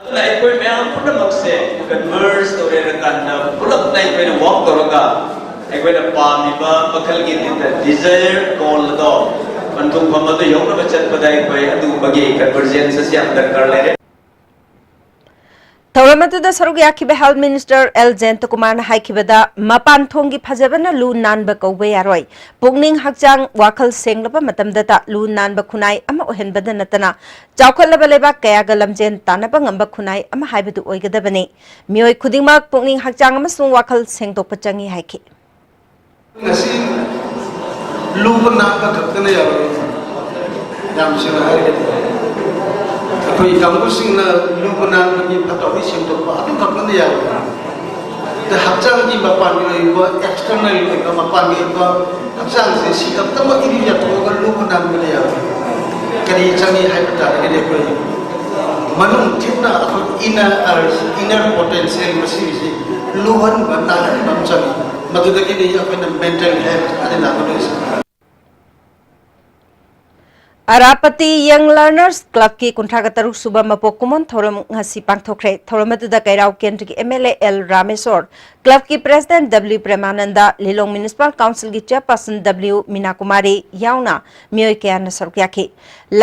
ꯑꯗꯨꯅ ꯑꯩꯈꯣꯏ ꯃꯌꯥꯝ ꯄꯨꯝꯅꯃꯛꯁꯦ ꯀꯟꯚꯔꯖ ꯇꯧꯔꯦꯔꯀꯥꯟꯗ ꯄꯨꯂꯞꯅ ꯑꯩꯈꯣꯏꯅ ꯋꯥꯛ ꯇꯧꯔꯒ ꯑꯩꯈꯣꯏꯅ ꯄꯥꯝꯃꯤꯕ ꯃꯈꯜꯒꯤ ꯗꯤꯖꯥꯌꯔ ꯒꯣꯜ ꯑꯗꯣ ꯄꯟꯊꯨꯡꯐꯝ ꯑꯗꯨ ꯌꯧꯅꯕ ꯆꯠꯄꯗ ꯑꯩꯈꯣꯏ ꯑꯗꯨꯒꯨꯝꯕꯒꯤ ꯀꯟꯚꯔꯖꯦꯟꯁ ꯑꯁꯤ ꯌꯥꯝ ꯗꯔꯀꯥꯔ ꯂꯩꯔꯦ꯫ ꯊꯧꯔꯝ ꯑꯗꯨꯗ ꯁꯔꯨꯛ ꯌꯥꯈꯤꯕ ꯍꯦꯜꯊ ꯃꯤꯅꯤꯁꯇꯔ ꯑꯦꯜ ꯖꯌꯟꯇꯀꯨꯃꯥꯔꯅ ꯍꯥꯏꯈꯤꯕꯗ, ꯃꯄꯥꯟ ꯊꯣꯡꯒꯤ ꯐꯖꯕꯅ ꯂꯨ ꯅꯥꯟꯕ ꯀꯧꯕ ꯌꯥꯔꯣꯏ꯫ ꯄꯨꯛꯅꯤꯡ ꯍꯛꯆꯥꯡ ꯋꯥꯈꯜ ꯁꯦꯡꯂꯕ ꯃꯇꯝꯗꯇ ꯂꯨ ꯅꯥꯟꯕ ꯈꯨꯟꯅꯥꯏ ꯑꯃ ꯑꯣꯏꯍꯟꯕꯗ ꯅꯠꯇꯅ ꯆꯥꯎꯈꯠꯂꯕ ꯂꯩꯕꯥꯛ ꯀꯌꯥꯒ ꯂꯝꯖꯦꯟ ꯇꯥꯟꯅꯕ ꯉꯝꯕ ꯈꯨꯟꯅꯥꯏ ꯑꯃ ꯍꯥꯏꯕꯗꯨ ꯑꯣꯏꯒꯗꯕꯅꯤ꯫ ꯃꯤꯑꯣꯏ ꯈꯨꯗꯤꯡꯃꯛ ꯄꯨꯛꯅꯤꯡ ꯍꯛꯆꯥꯡ ꯑꯃꯁꯨꯡ ꯋꯥꯈꯜ ꯁꯦꯡꯗꯣꯛꯄ ꯆꯪꯏ ꯍꯥꯏꯈꯤ꯫ ꯉꯁꯤ ꯂꯨꯕ ꯅꯥꯟꯕ ꯈꯛꯇꯅ ꯌꯥꯔꯣꯏ꯫ ꯌꯥꯝ ꯁꯦꯡꯅ ꯍꯥꯏꯔꯒꯗꯤ ꯑꯩꯈꯣꯏ ꯀꯥꯡꯕꯨꯁꯤꯡꯅ ꯂꯨꯕ ꯅꯥꯟꯕꯒꯤ ꯐꯠꯇ ꯍꯥꯎꯗꯤ ꯁꯦꯡꯗꯣꯛꯄ ꯑꯗꯨ ꯈꯛꯇꯅ ꯌꯥꯔꯣꯏ꯫ ꯑꯗ ꯍꯛꯆꯥꯡꯒꯤ ꯃꯄꯥꯟꯒꯤ ꯑꯣꯏꯕ, ꯑꯦꯛꯁꯇꯔꯅꯦꯜ ꯑꯣꯏꯕ, ꯃꯄꯥꯟꯒꯤ ꯑꯣꯏꯕ ꯍꯛꯆꯥꯡꯁꯦ ꯁꯤ ꯈꯛꯇꯃꯛ ꯏꯔꯨ ꯌꯥꯊꯣꯛꯑꯒ ꯂꯨꯕ ꯅꯥꯟꯕꯅ ꯌꯥꯔꯣꯏ꯫ ꯀꯔꯤ ꯆꯪꯏ ꯍꯥꯏꯕ ꯇꯥꯔꯒꯗꯤ ꯑꯩꯈꯣꯏ ꯃꯅꯨꯡ ꯊꯤꯟꯅ ꯑꯩꯈꯣꯏ inner, inner potential ꯃꯁꯤꯒꯤꯁꯤ ꯂꯨꯍꯟꯕ, ꯅꯥꯍꯟꯕ ꯑꯃ ꯆꯪꯉꯤ꯫ ꯃꯗꯨꯗꯒꯤꯗꯤ ꯑꯩꯈꯣꯏꯅ mental health ꯑꯗꯨ ꯂꯥꯛꯀꯗꯣꯏꯁꯦ꯫ ꯑꯔꯥꯄꯇꯤ Young Learners Clubꯀꯤ ꯀꯨꯟꯊ꯭ꯔꯥꯒ ꯇꯔꯨꯛ ꯁꯨꯕ ꯃꯄꯣꯛ ꯀꯨꯝꯑꯣꯟ ꯊꯧꯔꯝ ꯉꯁꯤ ꯄꯥꯡꯊꯣꯛꯈ꯭ꯔꯦ꯫ ꯊꯧꯔꯝ ꯑꯗꯨꯗ ꯀꯩꯔꯥꯎ ꯀꯦꯟꯗ꯭ꯔꯒꯤ M L A L Rameshwor, clubꯀꯤ president W ꯄ꯭ꯔꯦꯃꯥꯅꯟꯗ, Lilong Municipal Councilꯒꯤ chairperson W ꯃꯤꯅꯥ ꯀꯨꯃꯥꯔꯤ ꯌꯥꯎꯅ ꯃꯤꯑꯣꯏ ꯀꯌꯥꯅ ꯁꯔꯨꯛ ꯌꯥꯈꯤ꯫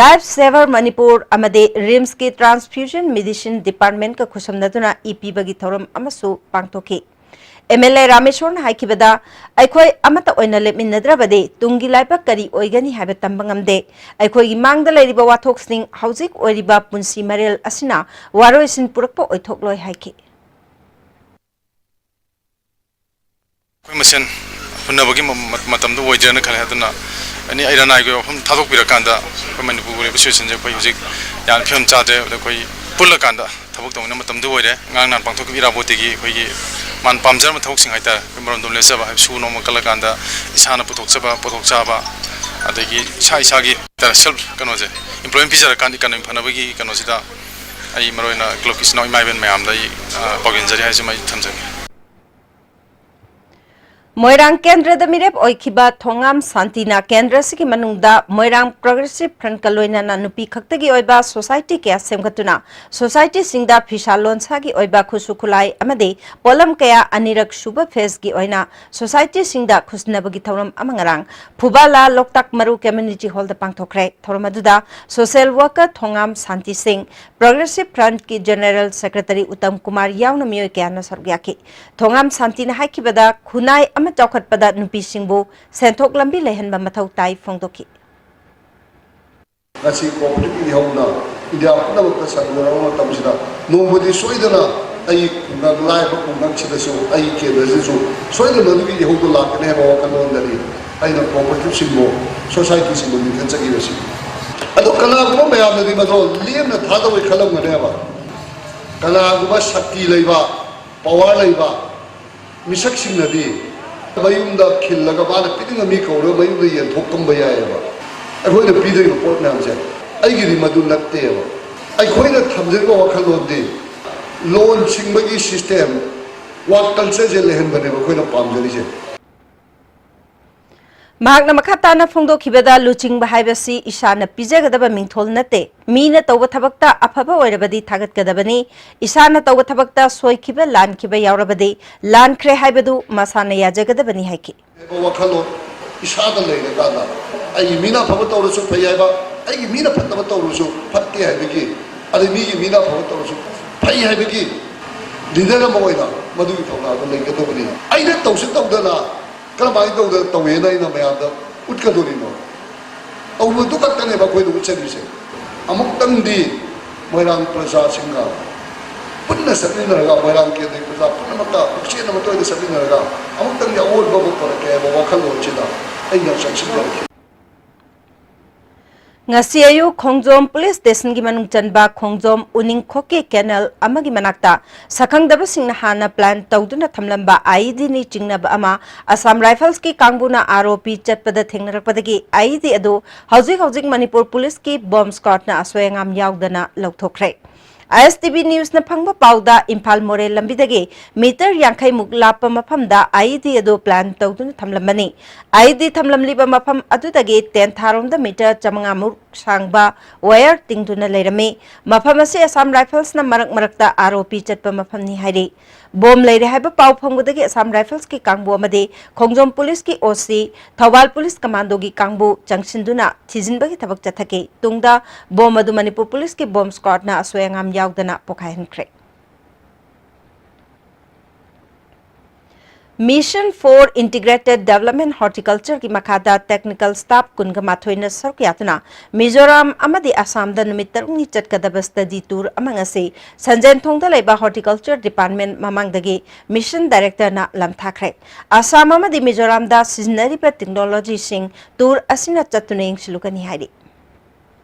Life Saver ꯃꯅꯤꯄꯨꯔ ꯑꯃꯗꯤ RIMSꯀꯤ transfusion medicine departmentꯀ ꯈꯨꯠꯁꯝꯅꯗꯨꯅ ꯏ ꯄꯤꯕꯒꯤ ꯊꯧꯔꯝ ꯑꯃꯁꯨ ꯄꯥꯡꯊꯣꯛꯈꯤ꯫ M L A ꯔꯥꯃꯦꯁꯣꯔꯅ ꯍꯥꯏꯈꯤꯕꯗ, ꯑꯩꯈꯣꯏ ꯑꯃꯠꯇ ꯑꯣꯏꯅ ꯂꯦꯞꯃꯤꯟꯅꯗ꯭ꯔꯕꯗꯤ ꯇꯨꯡꯒꯤ ꯂꯥꯏꯕꯛ ꯀꯔꯤ ꯑꯣꯏꯒꯅꯤ ꯍꯥꯏꯕ ꯇꯝꯕ ꯉꯝꯗꯦ꯫ ꯑꯩꯈꯣꯏꯒꯤ ꯃꯥꯡꯗ ꯂꯩꯔꯤꯕ ꯋꯥꯊꯣꯛꯁꯤꯡ ꯍꯧꯖꯤꯛ ꯑꯣꯏꯔꯤꯕ ꯄꯨꯟꯁꯤ ꯃꯔꯦꯜ ꯑꯁꯤꯅ ꯋꯥꯔꯣꯏꯁꯤꯟ ꯄꯨꯔꯛꯄ ꯑꯣꯏꯊꯣꯛꯂꯣꯏ ꯍꯥꯏꯈꯤ꯫ ꯑꯩꯈꯣꯏ ꯃꯁꯦꯟ ꯍꯨꯟꯅꯕꯒꯤ ꯃ-, ꯃ-, ꯃꯇꯝꯗꯨ ꯑꯣꯏꯗ꯭ꯔꯦꯅ ꯈꯜꯂꯦ꯫ ꯑꯗꯨꯅ ꯑꯦꯅꯤ ꯑꯩꯔꯥꯅꯥꯏꯒꯤ ꯑꯣꯏꯕ ꯋꯥꯐꯝ ꯊꯥꯗꯣꯛꯄꯤꯔꯀꯥꯟꯗ ꯑꯩꯈꯣꯏ ꯃꯅꯤꯄꯨꯔꯒꯤ ꯑꯣꯏꯕ situation ꯁꯦ ꯑꯩꯈꯣꯏ ꯍꯧꯖꯤꯛ ꯌꯥꯝꯅ ꯐꯤꯕꯝ ꯆꯥꯗ꯭ꯔꯦ꯫ ꯑꯗ ꯑꯩꯈꯣꯏ ꯄꯨꯜꯂꯀꯥꯟꯗ ꯊꯕꯛ ꯇꯧꯃꯤꯟꯅꯕ ꯃꯇꯝꯗꯨ ꯑꯣꯏꯔꯦ꯫ ꯉꯔꯥꯡ ꯅꯍꯥꯟ ꯄꯥꯡꯊꯣꯛꯈꯤꯕ ꯏꯔꯥꯕꯣꯠꯇꯒꯤ ꯑꯩꯈꯣꯏꯒꯤ ꯃꯥꯅ ꯄꯥꯝꯖꯔꯝꯕ ꯊꯕꯛꯁꯤꯡ ꯍꯥꯏꯇꯥꯔꯦ, ꯑꯩꯈꯣꯏ ꯃꯔꯣꯝꯗꯣꯝ ꯂꯦꯞꯆꯕ, ꯍꯥꯏꯕꯗꯤ ꯁꯨ ꯅꯣꯝꯕ ꯀꯜꯂꯀꯥꯟꯗ ꯏꯁꯥꯅ ꯄꯨꯊꯣꯛꯆꯕ, ꯄꯣꯠꯊꯣꯛ ꯆꯥꯕ, ꯑꯗꯒꯤ ꯏꯁꯥ ꯏꯁꯥꯒꯤ ꯍꯥꯏꯇꯥꯔꯦ self ꯀꯩꯅꯣꯁꯦ, employment ꯄꯤꯖꯔꯀꯥꯟꯗ economy ꯐꯅꯕꯒꯤ ꯀꯩꯅꯣꯁꯤꯗ ꯑꯩ ꯃꯔꯨꯑꯣꯏꯅ clubꯀꯤ ꯏꯆꯤꯟ ꯏꯅꯥꯎ ꯏꯃꯥ ꯏꯕꯦꯟ ꯃꯌꯥꯝꯗ ꯑꯩ, ꯑ, ꯄꯥꯎꯖꯦꯜꯖꯔꯤ ꯍꯥꯏꯁꯤꯃ ꯑꯩ ꯊꯝꯖꯒꯦ꯫ ꯃꯣꯏꯔꯥꯡ ꯀꯦꯟꯗ꯭ꯔꯗ ꯃꯤꯔꯦꯞ ꯑꯣꯏꯈꯤꯕ ꯊꯣꯉꯥꯝ ꯁꯥꯟꯇꯤꯅ ꯀꯦꯟꯗ꯭ꯔ ꯑꯁꯤꯒꯤ ꯃꯅꯨꯡꯗ ꯃꯣꯏꯔꯥꯡ Progressive Frontꯀ ꯂꯣꯏꯅꯅ ꯅꯨꯄꯤ ꯈꯛꯇꯒꯤ ꯑꯣꯏꯕ society ꯀꯌꯥ ꯁꯦꯝꯒꯠꯇꯨꯅ societyꯁꯤꯡꯗ ꯐꯤꯁꯥ ꯂꯣꯟꯁꯥꯒꯤ ꯑꯣꯏꯕ ꯈꯨꯠꯁꯨ ꯈꯨꯠꯂꯥꯏ ꯑꯃꯗꯤ ꯄꯣꯠꯂꯝ ꯀꯌꯥ ꯑꯅꯤꯔꯛ ꯁꯨꯕ phaseꯀꯤ ꯑꯣꯏꯅ societyꯁꯤꯡꯗ ꯈꯨꯠꯁꯤꯟꯅꯕꯒꯤ ꯊꯧꯔꯝ ꯑꯃ ꯉꯔꯥꯡ ꯐꯨꯕꯥꯂꯥ ꯂꯣꯛꯇꯥꯛ ꯃꯔꯨ Community Hallꯗ ꯄꯥꯡꯊꯣꯛꯈ꯭ꯔꯦ꯫ ꯊꯧꯔꯝ ꯑꯗꯨꯗ social worker ꯊꯣꯉꯥꯝ ꯁꯥꯟꯇꯤ ꯁꯤꯡ, Progressive Frontꯀꯤ General Secretary Uttam Kumar ꯌꯥꯎꯅ ꯃꯤꯑꯣꯏ ꯀꯌꯥꯅ ꯁꯔꯨꯛ ꯌꯥꯈꯤ꯫ ꯊꯣꯉꯥꯝ ꯁꯥꯟꯇꯤꯅ ꯍꯥꯏꯈꯤꯕꯗ, ꯈꯨꯟꯅꯥꯏ ꯑꯃ ꯆꯥꯎꯈꯠꯄꯗ ꯅꯨꯄꯤꯁꯤꯡꯕꯨ ꯁꯦꯟꯊꯣꯛ ꯂꯝꯕꯤ ꯂꯩꯍꯟꯕ ꯃꯊꯧ ꯇꯥꯏ ꯐꯣꯡꯗꯣꯛꯈꯤ꯫ ꯉꯁꯤ cooperative ꯏꯍꯧꯅ ꯏꯟꯗꯤꯌꯥ ꯄꯨꯝꯅꯃꯛꯇ ꯁꯟꯗꯣꯛꯂꯕ ꯃꯇꯝꯁꯤꯗ ꯅꯣꯡꯃꯗꯤ ꯁꯣꯏꯗꯅ ꯑꯩ ꯈꯨꯡꯒꯪ, ꯂꯥꯏꯔꯕ ꯈꯨꯡꯒꯪꯁꯤꯗꯁꯨ ꯑꯩ ꯀꯦꯟꯗ꯭ꯔꯁꯤꯁꯨ ꯁꯣꯏꯗꯅ ꯑꯗꯨꯒꯤ ꯏꯍꯧꯗꯨ ꯂꯥꯛꯀꯅꯤ ꯍꯥꯏꯕ ꯋꯥꯈꯜꯂꯣꯟꯗꯅꯤ ꯑꯩꯅ cooperativeꯁꯤꯡꯕꯨ, societyꯁꯤꯡꯕꯨ ꯂꯤꯡꯈꯠꯆꯈꯤꯕꯁꯤ꯫ ꯑꯗꯣ ꯀꯅꯥꯒꯨꯝꯕ ꯃꯌꯥꯝꯅꯗꯤ ꯃꯗꯣ ꯂꯦꯝꯅ ꯊꯥꯗꯧꯔꯦ ꯈꯜꯂꯝꯒꯅꯦꯕ꯫ ꯀꯅꯥꯒꯨꯝꯕ ꯁꯛꯇꯤ ꯂꯩꯕ, power ꯂꯩꯕ ꯃꯤꯁꯛꯁꯤꯡꯅꯗꯤ ꯃꯌꯨꯝꯗ ꯈꯤꯜꯂꯒ ꯃꯥꯅ ꯄꯤꯅꯤꯡꯕ ꯃꯤ ꯀꯧꯔꯒ ꯃꯌꯨꯝꯗ ꯌꯦꯟꯊꯣꯛ ꯀꯝꯕ ꯌꯥꯏꯑꯕ꯫ ꯑꯩꯈꯣꯏꯅ ꯄꯤꯗꯣꯔꯤꯕ ꯄꯣꯠ ꯃꯌꯥꯝꯁꯦ ꯑꯩꯒꯤꯗꯤ ꯃꯗꯨ ꯅꯠꯇꯦꯕ꯫ ꯑꯩꯈꯣꯏꯅ ꯊꯝꯖꯔꯤꯕ ꯋꯥꯈꯜꯂꯣꯟꯗꯤ ꯂꯣꯟ ꯁꯤꯡꯕꯒꯤ system, work culture ꯁꯦ ꯂꯩꯍꯟꯕꯅꯦꯕ ꯑꯩꯈꯣꯏꯅ ꯄꯥꯝꯖꯔꯤꯁꯦ꯫ ꯃꯍꯥꯛꯅ ꯃꯈꯥ ꯇꯥꯅ ꯐꯣꯡꯗꯣꯛꯈꯤꯕꯗ, ꯂꯨꯆꯤꯡꯕ ꯍꯥꯏꯕꯁꯤ ꯏꯁꯥꯅ ꯄꯤꯖꯒꯗꯕ ꯃꯤꯡꯊꯣꯜ ꯅꯠꯇꯦ꯫ ꯃꯤꯅ ꯇꯧꯕ ꯊꯕꯛꯇ ꯑꯐꯕ ꯑꯣꯏꯔꯕꯗꯤ ꯊꯥꯒꯠꯀꯗꯕꯅꯤ꯫ ꯏꯁꯥꯅ ꯇꯧꯕ ꯊꯕꯛꯇ ꯁꯣꯏꯈꯤꯕ, ꯂꯥꯟꯈꯤꯕ ꯌꯥꯎꯔꯕꯗꯤ ꯂꯥꯟꯈ꯭ꯔꯦ ꯍꯥꯏꯕꯗꯨ ꯃꯁꯥꯅ ꯌꯥꯖꯒꯗꯕꯅꯤ ꯍꯥꯏꯈꯤ꯫ ꯋꯥꯈꯜꯂꯣꯟ ꯏꯁꯥꯗ ꯂꯩꯔꯀꯥꯟꯗ, ꯑꯩꯒꯤ ꯃꯤꯅ ꯑꯐꯕ ꯇꯧꯔꯁꯨ ꯐꯩ ꯍꯥꯏꯕ, ꯑꯩꯒꯤ ꯃꯤꯅ ꯐꯠꯇꯕ ꯇꯧꯔꯁꯨ ꯐꯠꯇꯦ ꯍꯥꯏꯕꯒꯤ, ꯑꯗꯩ ꯃꯤꯒꯤ ꯃꯤꯅ ꯑꯐꯕ ꯇꯧꯔꯁꯨ ꯐꯩ ꯍꯥꯏꯕꯒꯤ leader ꯑꯃ ꯑꯣꯏꯅ ꯃꯗꯨꯒꯤ ꯊꯧꯅꯥꯗꯣ ꯂꯩꯒꯗꯕꯅꯤ꯫ ꯑꯩꯅ ꯇꯧꯁꯨ ꯇꯧꯗꯅ ꯀꯔꯝꯍꯥꯏꯅ ꯇꯧꯗꯅ ꯇꯧꯋꯦꯅ ꯑꯩꯅ ꯃꯌꯥꯝꯗ ꯎꯠꯀꯗꯣꯔꯤꯅꯣ? ꯇꯧꯕꯗꯨ ꯈꯛꯇꯅꯦꯕ ꯑꯩꯈꯣꯏꯅ ꯎꯠꯆꯔꯤꯁꯦ꯫ ꯑꯃꯨꯛꯇꯪꯗꯤ ꯃꯣꯏꯔꯥꯡ ꯄ꯭ꯔꯖꯥꯁꯤꯡꯒ ꯄꯨꯟꯅ ꯆꯠꯃꯤꯟꯅꯔꯒ, ꯃꯣꯏꯔꯥꯡ ꯀꯦꯟꯗ꯭ꯔꯒꯤ ꯄ꯭ꯔꯖꯥ ꯄꯨꯝꯅꯃꯛꯀ ꯄꯨꯛꯆꯦꯜ ꯑꯃꯠꯇ ꯑꯣꯏꯅ ꯆꯠꯃꯤꯟꯅꯔꯒ, ꯑꯃꯨꯛꯇꯪꯗꯤ ꯑꯑꯣꯟꯕ ꯑꯃ ꯄꯨꯔꯛꯀꯦ ꯍꯥꯏꯕ ꯋꯥꯈꯜꯂꯣꯟꯁꯤꯗ ꯑꯩꯅ ꯆꯪꯁꯤꯟꯖꯔꯛꯈꯤ꯫ ꯉꯁꯤ ꯑꯌꯨꯛ ꯈꯣꯡꯖꯣꯝ ꯄꯨꯂꯤꯁ ꯁ꯭ꯇꯦꯁꯟꯒꯤ ꯃꯅꯨꯡ ꯆꯟꯕ ꯈꯣꯡꯖꯣꯝ ꯎꯅꯤꯡꯈꯣꯛꯀꯤ canal ꯑꯃꯒꯤ ꯃꯅꯥꯛꯇ ꯁꯛꯈꯪꯗꯕꯁꯤꯡꯅ ꯍꯥꯟꯅ plan ꯇꯧꯗꯨꯅ ꯊꯝꯂꯝꯕ IED ꯅꯤ ꯆꯤꯡꯅꯕ ꯑꯃ ꯑꯁꯥꯝ ꯔꯥꯏꯐꯜꯁꯀꯤ ꯀꯥꯡꯕꯨꯅ ꯑꯥꯔꯣꯄꯤ ꯆꯠꯄꯗ ꯊꯦꯡꯅꯔꯛꯄꯗꯒꯤ IED ꯑꯗꯨ ꯍꯧꯖꯤꯛ ꯍꯧꯖꯤꯛ ꯃꯅꯤꯄꯨꯔ ꯄꯨꯂꯤꯁꯀꯤ bomb squadꯅ ꯑꯁꯣꯏ ꯑꯉꯥꯝ ꯌꯥꯎꯗꯅ ꯂꯧꯊꯣꯛꯈ꯭ꯔꯦ꯫ ISTV Newsꯅ ꯐꯪꯕ ꯄꯥꯎꯗ, ꯏꯝꯐꯥꯜ ꯃꯣꯔꯦ ꯂꯝꯕꯤꯗꯒꯤ meter ꯌꯥꯡꯈꯩ ꯃꯨꯛ ꯂꯥꯞꯄ ꯃꯐꯝꯗ IED ꯑꯗꯨ plan ꯇꯧꯗꯨꯅ ꯊꯝꯂꯝꯕꯅꯤ꯫ IED ꯊꯝꯂꯝꯂꯤꯕ ꯃꯐꯝ ꯑꯗꯨꯗꯒꯤ ꯇꯦꯟꯊꯥꯔꯣꯝꯗ meter ꯆꯥꯃꯉꯥ ꯃꯨꯛ ꯁꯥꯡꯕ wire ꯇꯤꯡꯗꯨꯅ ꯂꯩꯔꯝꯃꯤ꯫ ꯃꯐꯝ ꯑꯁꯤ ꯑꯁꯥꯝ ꯔꯥꯏꯐꯜꯁꯅ ꯃꯔꯛ ꯃꯔꯛꯇ ꯑꯥꯔꯣꯄꯤ ꯆꯠꯄ ꯃꯐꯝꯅꯤ ꯍꯥꯏꯔꯤ꯫ Bomb ꯂꯩꯔꯦ ꯍꯥꯏꯕ ꯄꯥꯎ ꯐꯪꯕꯗꯒꯤ ꯑꯁꯥꯝ ꯔꯥꯏꯐꯜꯁꯀꯤ ꯀꯥꯡꯕꯨ ꯑꯃꯗꯤ ꯈꯣꯡꯖꯣꯝ ꯄꯨꯂꯤꯁꯀꯤ OC, ꯊꯧꯕꯥꯜ ꯄꯨꯂꯤꯁ ꯀꯃꯥꯟꯗꯣꯒꯤ ꯀꯥꯡꯕꯨ ꯆꯪꯁꯤꯟꯗꯨꯅ ꯊꯤꯖꯤꯟꯕꯒꯤ ꯊꯕꯛ ꯆꯠꯊꯈꯤ꯫ ꯇꯨꯡꯗ bomb ꯑꯗꯨ ꯃꯅꯤꯄꯨꯔ ꯄꯨꯂꯤꯁꯀꯤ bomb squadꯅ ꯑꯁꯣꯏ ꯑꯉꯥꯝ ꯌꯥꯎꯗꯅ ꯄꯣꯈꯥꯏꯍꯟꯈ꯭ꯔꯦ꯫ Mission for Integrated Development Horticultureꯒꯤ ꯃꯈꯥꯗ technical staff ꯀꯨꯟꯒ ꯃꯥꯊꯣꯏꯅ ꯁꯔꯨꯛ ꯌꯥꯗꯨꯅ ꯃꯤꯖꯣꯔꯥꯝ ꯑꯃꯗꯤ ꯑꯁꯥꯝꯗ ꯅꯨꯃꯤꯠ ꯇꯔꯨꯛꯅꯤ ꯆꯠꯀꯗꯕ study tour ꯑꯃ ꯉꯁꯤ ꯁꯟꯖꯦꯟꯊꯣꯡꯗ ꯂꯩꯕ Horticulture Department ꯃꯃꯥꯡꯗꯒꯤ Mission Directorꯅ ꯂꯝꯊꯥꯈ꯭ꯔꯦ꯫ ꯑꯁꯥꯝ ꯑꯃꯗꯤ ꯃꯤꯖꯣꯔꯥꯝꯗ ꯁꯤꯖꯤꯟꯅꯔꯤꯕ technologyꯁꯤꯡ tour ꯑꯁꯤꯅ ꯆꯠꯇꯨꯅ ꯌꯦꯡꯁꯤꯜꯂꯨꯒꯅꯤ ꯍꯥꯏꯔꯤ꯫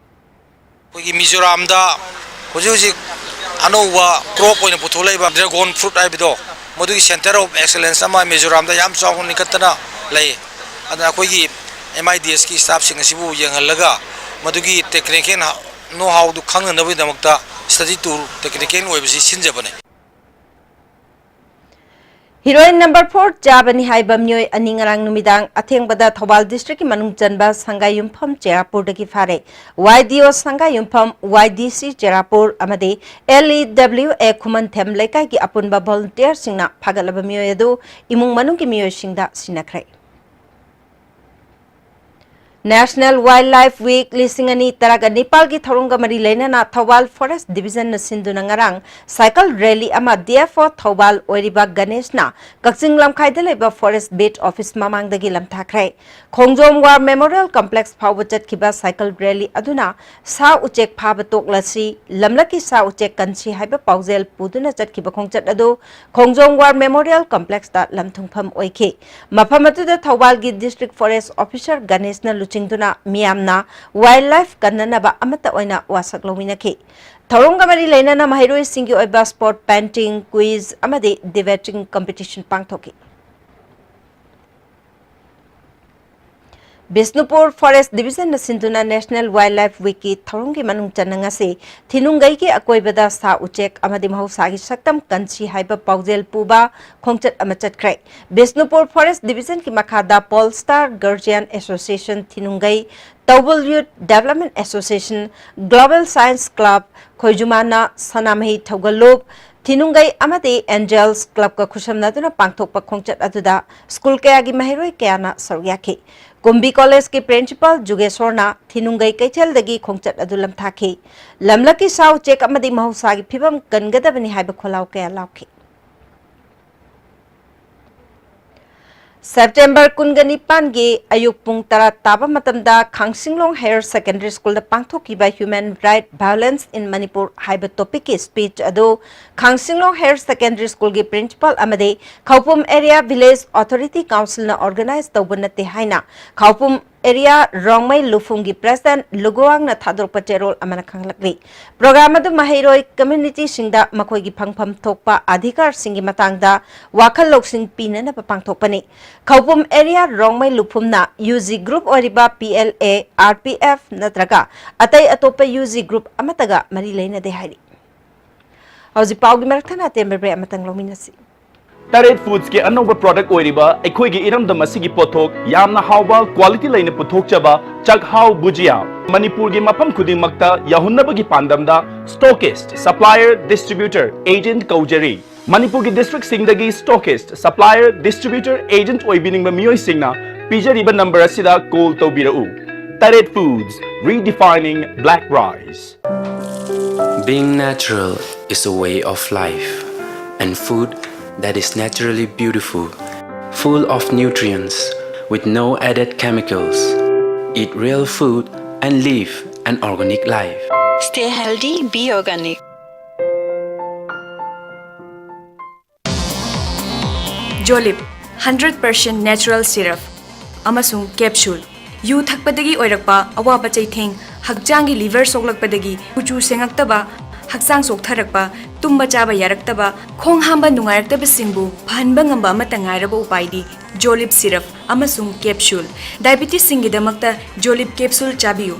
ꯑꯩꯈꯣꯏꯒꯤ ꯃꯤꯖꯣꯔꯥꯝꯗ ꯍꯧꯖꯤꯛ ꯍꯧꯖꯤꯛ ꯑꯅꯧꯕ crop ꯑꯣꯏꯅ ꯄꯨꯊꯣꯛꯂꯛꯏꯕ dragon fruit ꯍꯥꯏꯕꯗꯣ, ꯃꯗꯨꯒꯤ center of excellence ꯑꯃ ꯃꯤꯖꯣꯔꯥꯝꯗ ꯌꯥꯝ ꯆꯥꯎꯅ ꯂꯤꯡꯈꯠꯇꯅ ꯂꯩ꯫ ꯑꯗꯨꯅ ꯑꯩꯈꯣꯏꯒꯤ MIDSꯀꯤ staffꯁꯤꯡ ꯑꯁꯤꯕꯨ ꯌꯦꯡꯍꯜꯂꯒ, ꯃꯗꯨꯒꯤ technical ꯅꯣ ꯍꯥꯎꯗꯨ ꯈꯪꯅꯅꯕꯒꯤꯗꯃꯛꯇ ꯁ꯭ꯇꯗꯤ ꯇꯨꯔ ꯇꯦꯛꯅꯤꯀꯦꯜ ꯑꯣꯏꯕꯁꯤ ꯁꯤꯟꯖꯕꯅꯤ꯫ ꯍꯤꯔꯣꯏꯟ ꯅꯝꯕꯔ ꯐꯣꯔ ꯆꯥꯕꯅꯤ ꯍꯥꯏꯕ ꯃꯤꯑꯣꯏ ꯑꯅꯤ ꯉꯔꯥꯡ ꯅꯨꯃꯤꯗꯥꯡ ꯑꯊꯦꯡꯕꯗ ꯊꯧꯕꯥꯜ ꯗꯤꯁꯇ꯭ꯔꯤꯛꯀꯤ ꯃꯅꯨꯡ ꯆꯟꯕ ꯁꯪꯒꯥꯏꯌꯨꯝꯐꯝ ꯆꯦꯔꯥꯄꯨꯔꯗꯒꯤ ꯐꯥꯔꯦ꯫ ꯋꯥꯏ ꯗꯤ ꯑꯣ ꯁꯪꯒꯥꯏꯌꯨꯝꯐꯝ, ꯋꯥꯏ ꯗꯤ ꯁꯤ ꯆꯦꯔꯥꯄꯨꯔ ꯑꯃꯗꯤ ꯑꯦꯜ ꯏ ꯗꯕ꯭ꯂꯤꯎ ꯑꯦ ꯈꯨꯃꯟꯊꯦꯝ ꯂꯩꯀꯥꯏꯒꯤ ꯑꯄꯨꯟꯕ ꯚꯣꯂꯨꯟꯇꯤꯌꯔꯁꯤꯡꯅ ꯐꯥꯒꯠꯂꯕ ꯃꯤꯑꯣꯏ ꯑꯗꯨ ꯏꯃꯨꯡ ꯃꯅꯨꯡꯒꯤ ꯃꯤꯑꯣꯏꯁꯤꯡꯗ ꯁꯤꯟꯅꯈ꯭ꯔꯦ꯫ National Wildlife Week ꯂꯤꯁꯤꯡ ꯑꯅꯤ ꯇꯔꯥꯒ ꯅꯤꯄꯥꯜꯒꯤ ꯊꯧꯔꯝꯒ ꯃꯔꯤ ꯂꯩꯅꯅ ꯊꯧꯕꯥꯜ ꯐꯣꯔꯦꯁ ꯗꯤꯕꯤꯖꯟꯅ ꯁꯤꯟꯗꯨꯅ ꯉꯔꯥꯡ ꯁꯥꯏꯀꯜ ꯔꯦꯂꯤ ꯑꯃ ꯗꯤ ꯑꯦꯐ ꯑꯣ ꯊꯧꯕꯥꯜ ꯑꯣꯏꯔꯤꯕ ꯒꯅꯦꯁꯅ ꯀꯛꯆꯤꯡ ꯂꯝꯈꯥꯏꯗ ꯂꯩꯕ ꯐꯣꯔꯦꯁ ꯕꯤꯠ ꯑꯣꯐꯤꯁ ꯃꯃꯥꯡꯗꯒꯤ ꯂꯝꯊꯥꯈ꯭ꯔꯦ꯫ ꯈꯣꯡꯖꯣꯝ ꯋꯥꯔ ꯃꯦꯃꯣꯔꯤꯌꯦꯜ ꯀꯝꯄ꯭ꯂꯦꯛꯁ ꯐꯥꯎꯕ ꯆꯠꯈꯤꯕ ꯁꯥꯏꯀꯜ ꯔꯦꯂꯤ ꯑꯗꯨꯅ ꯁꯥ ꯎꯆꯦꯛ ꯐꯥꯕ ꯇꯣꯛꯂꯁꯤ, ꯂꯝꯂꯛꯀꯤ ꯁꯥ ꯎꯆꯦꯛ ꯀꯟꯁꯤ ꯍꯥꯏꯕ ꯄꯥꯎꯖꯦꯜ ꯄꯨꯗꯨꯅ ꯆꯠꯈꯤꯕ ꯈꯣꯡꯆꯠ ꯑꯗꯨ ꯈꯣꯡꯖꯣꯝ ꯋꯥꯔ ꯃꯦꯃꯣꯔꯤꯌꯦꯜ ꯀꯝꯄ꯭ꯂꯦꯛꯁꯇ ꯂꯝꯊꯨꯡꯐꯝ ꯑꯣꯏꯈꯤ꯫ ꯃꯐꯝ ꯑꯗꯨꯗ ꯊꯧꯕꯥꯜꯒꯤ ꯗꯤꯁꯇ꯭ꯔꯤꯛ ꯐꯣꯔꯦꯁ ꯑꯣꯐꯤꯁꯔ ꯒꯅꯦꯁꯅ ꯂꯨꯆꯤꯡꯗꯨꯅ ꯃꯤꯌꯥꯝꯅ ꯋꯥꯏꯜꯗ ꯂꯥꯏꯐ ꯀꯟꯅꯅꯕ ꯑꯃꯠꯇ ꯑꯣꯏꯅ ꯋꯥꯁꯛ ꯂꯧꯃꯤꯟꯅꯈꯤ꯫ ꯊꯧꯔꯝꯒ ꯃꯔꯤ ꯂꯩꯅꯅ ꯃꯍꯩꯔꯣꯏꯁꯤꯡꯒꯤ ꯑꯣꯏꯕ ꯁ꯭ꯄꯣꯔꯠ, ꯄꯦꯟꯇꯤꯡ, ꯀ꯭ꯋꯤꯖ ꯑꯃꯗꯤ ꯗꯤꯕꯦꯇꯤꯡ ꯀꯝꯄꯤꯇꯤꯁꯟ ꯄꯥꯡꯊꯣꯛꯈꯤ꯫ ꯕꯤꯁꯅꯨꯄꯨꯔ ꯐꯣꯔꯦꯁ ꯗꯤꯕꯤꯖꯟꯅ ꯁꯤꯟꯗꯨꯅ ꯅꯦꯁꯅꯦꯜ ꯋꯥꯏꯜꯗ ꯂꯥꯏꯐ ꯋꯤꯛꯀꯤ ꯊꯧꯔꯝꯒꯤ ꯃꯅꯨꯡ ꯆꯟꯅ ꯉꯁꯤ ꯊꯤꯅꯨꯡꯒꯩꯒꯤ ꯑꯀꯣꯏꯕꯗ ꯁꯥ ꯎꯆꯦꯛ ꯑꯃꯗꯤ ꯃꯍꯧꯁꯥꯒꯤ ꯁꯛꯇꯝ ꯀꯟꯁꯤ ꯍꯥꯏꯕ ꯄꯥꯎꯖꯦꯜ ꯄꯨꯕ ꯈꯣꯡꯆꯠ ꯑꯃ ꯆꯠꯈ꯭ꯔꯦ꯫ ꯕꯤꯁꯅꯨꯄꯨꯔ ꯐꯣꯔꯦꯁ ꯗꯤꯕꯤꯖꯟꯒꯤ ꯃꯈꯥꯗ ꯄꯣꯜ ꯁ꯭ꯇꯥꯔ ꯒꯥꯔꯖꯤꯌꯥꯟ ꯑꯦꯁꯣꯁꯤꯌꯦꯁꯟ ꯊꯤꯅꯨꯡꯒꯩ, Toubul youth development association, global science club, ꯈꯣꯏꯖꯨꯃꯥꯅ ꯁꯅꯥꯃꯍꯤ ꯊꯧꯒꯜꯂꯨꯞ, ꯊꯤꯅꯨꯡꯒꯩ ꯑꯃꯗꯤ ꯑꯦꯟꯖꯦꯜꯁ ꯀ꯭ꯂꯕꯀ ꯈꯨꯠꯁꯝꯅꯗꯨꯅ ꯄꯥꯡꯊꯣꯛꯄ ꯈꯣꯡꯆꯠ ꯑꯗꯨꯗ ꯁ꯭ꯀꯨꯜ ꯀꯌꯥꯒꯤ ꯃꯍꯩꯔꯣꯏ ꯀꯌꯥꯅ ꯁꯔꯨꯛ ꯌꯥꯈꯤ꯫ ꯀꯨꯝꯕꯤ ꯀꯣꯂꯦꯖꯀꯤ ꯄ꯭ꯔꯤꯟꯁꯤꯄꯥꯜ ꯖꯨꯒꯦꯁꯣꯔꯅ ꯊꯤꯅꯨꯡꯒꯩ ꯀꯩꯊꯦꯜꯗꯒꯤ ꯈꯣꯡꯆꯠ ꯑꯗꯨ ꯂꯝꯊꯥꯈꯤ꯫ ꯂꯝꯂꯛꯀꯤ ꯁꯥ ꯎꯆꯦꯛ ꯑꯃꯗꯤ ꯃꯍꯧꯁꯥꯒꯤ ꯐꯤꯕꯝ ꯀꯟꯒꯗꯕꯅꯤ ꯍꯥꯏꯕ ꯈꯣꯜꯂꯥꯎ ꯀꯌꯥ ꯂꯥꯎꯈꯤ꯫ ꯁꯦꯞꯇꯦꯝꯕꯔ ꯀꯨꯟꯒ ꯅꯤꯄꯥꯟꯒꯤ ꯑꯌꯨꯛ ꯄꯨꯡ ꯇꯔꯥ ꯇꯥꯕ ꯃꯇꯝꯗ ꯈꯥꯡꯁꯤꯡꯂꯣꯡ ꯍꯥꯌꯔ ꯁꯦꯀꯦꯟꯗꯔꯤ ꯁ꯭ꯀꯨꯜꯗ ꯄꯥꯡꯊꯣꯛꯈꯤꯕ Human Right Violence in Manipur ꯍꯥꯏꯕ ꯇꯣꯄꯤꯛꯀꯤ ꯁ꯭ꯄꯤꯆ ꯑꯗꯨ ꯈꯥꯡꯁꯤꯡꯂꯣꯡ ꯍꯥꯌꯔ ꯁꯦꯀꯦꯟꯗꯔꯤ ꯁ꯭ꯀꯨꯜꯒꯤ ꯄ꯭ꯔꯤꯟꯁꯤꯄꯥꯜ ꯑꯃꯗꯤ ꯈꯧꯄꯨꯝ ꯑꯦꯔꯤꯌꯥ ꯚꯤꯂꯦꯖ ꯑꯣꯊꯣꯔꯤꯇꯤ ꯀꯥꯎꯟꯁꯤꯜꯅ ꯑꯣꯔꯒꯅꯥꯏꯖ ꯇꯧꯕ ꯅꯠꯇꯦ ꯍꯥꯏꯅ ꯈꯧꯄꯨꯝ ꯑꯦꯔꯤꯌꯥ ꯔꯣꯡꯃꯩ ꯂꯨꯐꯨꯝꯒꯤ ꯄ꯭ꯔꯦꯁꯤꯗꯦꯟꯠ ꯂꯨꯒꯣꯋꯥꯡꯅ ꯊꯥꯗꯣꯔꯛꯄ ꯆꯦꯔꯣꯜ ꯑꯃꯅ ꯈꯪꯂꯛꯂꯤ꯫ ꯄ꯭ꯔꯣꯒ꯭ꯔꯥꯝ ꯑꯗꯨ ꯃꯍꯩꯔꯣꯏ ꯀꯝꯃ꯭ꯌꯨꯅꯤꯇꯤꯁꯤꯡꯗ ꯃꯈꯣꯏꯒꯤ ꯐꯪꯐꯝ ꯊꯣꯛꯄ ꯑꯙꯤꯀꯥꯔꯁꯤꯡꯒꯤ ꯃꯇꯥꯡꯗ ꯋꯥꯈꯜ ꯂꯧꯁꯤꯡ ꯄꯤꯅꯅꯕ ꯄꯥꯡꯊꯣꯛꯄꯅꯤ꯫ ꯈꯧꯄꯨꯝ ꯑꯦꯔꯤꯌꯥ ꯔꯣꯡꯃꯩ ꯂꯨꯐꯨꯝꯅ ꯌꯨ ꯖꯤ ꯒ꯭ꯔꯨꯞ ꯑꯣꯏꯔꯤꯕ P L A, R P F ꯅꯠꯇ꯭ꯔꯒ ꯑꯇꯩ ꯑꯇꯣꯞꯄ ꯌꯨ ꯖꯤ ꯒ꯭ꯔꯨꯞ ꯑꯃꯠꯇꯒ ꯃꯔꯤ ꯂꯩꯅꯗꯦ ꯍꯥꯏꯔꯤ꯫ ꯍꯧꯖꯤꯛ ꯄꯥꯎꯒꯤ ꯃꯔꯛ ꯊꯠꯅ ꯑꯇꯦꯟꯕ ꯕ꯭ꯔꯦꯛ ꯑꯃꯇꯪ ꯂꯧꯃꯤꯟꯅꯁꯤ꯫ ꯇꯔꯦꯠ ꯐꯨꯗꯁꯀꯤ ꯑꯅꯧꯕ ꯄ꯭ꯔꯣꯗꯛ ꯑꯣꯏꯔꯤꯕ ꯑꯩꯈꯣꯏꯒꯤ ꯏꯔꯝꯗꯝ ꯑꯁꯤꯒꯤ ꯄꯣꯠꯊꯣꯛ ꯌꯥꯝꯅ ꯍꯥꯎꯕ, ꯀ꯭ꯋꯥꯂꯤꯇꯤ ꯂꯩꯅ ꯄꯨꯊꯣꯛꯆꯕ ꯆꯥꯛꯍꯥꯎ ꯕꯨꯖꯤꯌꯥ ꯃꯅꯤꯄꯨꯔꯒꯤ ꯃꯐꯝ ꯈꯨꯗꯤꯡꯃꯛꯇ ꯌꯧꯍꯟꯅꯕꯒꯤ ꯄꯥꯟꯗꯝꯗ ꯁ꯭ꯇꯣꯀꯤꯁꯠ, ꯁꯄ꯭ꯂꯥꯏꯌꯔ, ꯗꯤꯁꯇ꯭ꯔꯤꯕ꯭ꯌꯨꯇꯔ, ꯑꯦꯖꯦꯟꯠ ꯀꯧꯖꯔꯤ꯫ ꯃꯅꯤꯄꯨꯔꯒꯤ ꯗꯤꯁꯇ꯭ꯔꯤꯛꯁꯤꯡꯗꯒꯤ ꯁ꯭ꯇꯣꯀꯤꯁꯠ, ꯁꯄ꯭ꯂꯥꯏꯌꯔ, ꯗꯤꯁꯇ꯭ꯔꯤꯕ꯭ꯌꯨꯇꯔ, ꯑꯦꯖꯦꯟꯠ ꯑꯣꯏꯕꯤꯅꯤꯡꯕ ꯃꯤꯑꯣꯏꯁꯤꯡꯅ ꯄꯤꯖꯔꯤꯕ ꯅꯝꯕꯔ ꯑꯁꯤꯗ ꯀꯣꯜ ꯇꯧꯕꯤꯔꯛꯎ꯫ ꯇꯔꯦꯠ foods, redefining black rice. Being natural is a way of life, and food that is naturally beautiful, full of nutrients, with no added chemicals. Eat real food and live an organic life. Stay healthy, be organic. ꯖꯣꯂꯤꯞ, hundred percent natural syrup ꯑꯃꯁꯨꯡ capsule. ꯌꯨ ꯊꯛꯄꯗꯒꯤ ꯑꯣꯏꯔꯛꯄ ꯑꯋꯥꯕ ꯆꯩꯊꯦꯡ, ꯍꯛꯆꯥꯡꯒꯤ liver ꯁꯣꯛꯂꯛꯄꯗꯒꯤ ꯀꯨꯆꯨ ꯁꯦꯡꯉꯛꯇꯕ, ꯍꯛꯆꯥꯡ ꯆꯣꯛꯊꯔꯛꯄ, ꯇꯨꯝꯕ ꯆꯥꯕ ꯌꯥꯔꯛꯇꯕ, ꯈꯣꯡ ꯍꯥꯝꯕ ꯅꯨꯡꯉꯥꯏꯔꯛꯇꯕꯁꯤꯡꯕꯨ ꯐꯍꯟꯕ ꯉꯝꯕ ꯑꯃꯠꯇ ꯉꯥꯏꯔꯕ ꯎꯄꯥꯏꯗꯤ ꯖꯣꯂꯤꯞ ꯁꯤꯔꯞ ꯑꯃꯁꯨꯡ ꯀꯦꯞꯁꯨꯜ꯫ ꯗꯥꯏꯕꯤꯇꯤꯁꯁꯤꯡꯒꯤꯗꯃꯛꯇ ꯖꯣꯂꯤꯞ ꯀꯦꯞꯁꯨꯜ ꯆꯥꯕꯤꯌꯨ꯫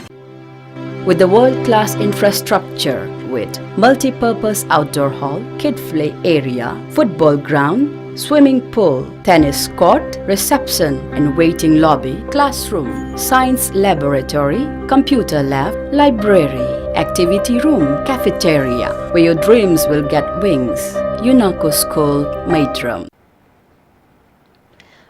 With a world-class infrastructure with multi-purpose outdoor hall, kid play area, football ground, swimming pool, tennis court, reception and waiting lobby, classroom, science laboratory, computer lab, library, activity room, cafeteria, where your dreams will get wings. UNACO School, Maitram.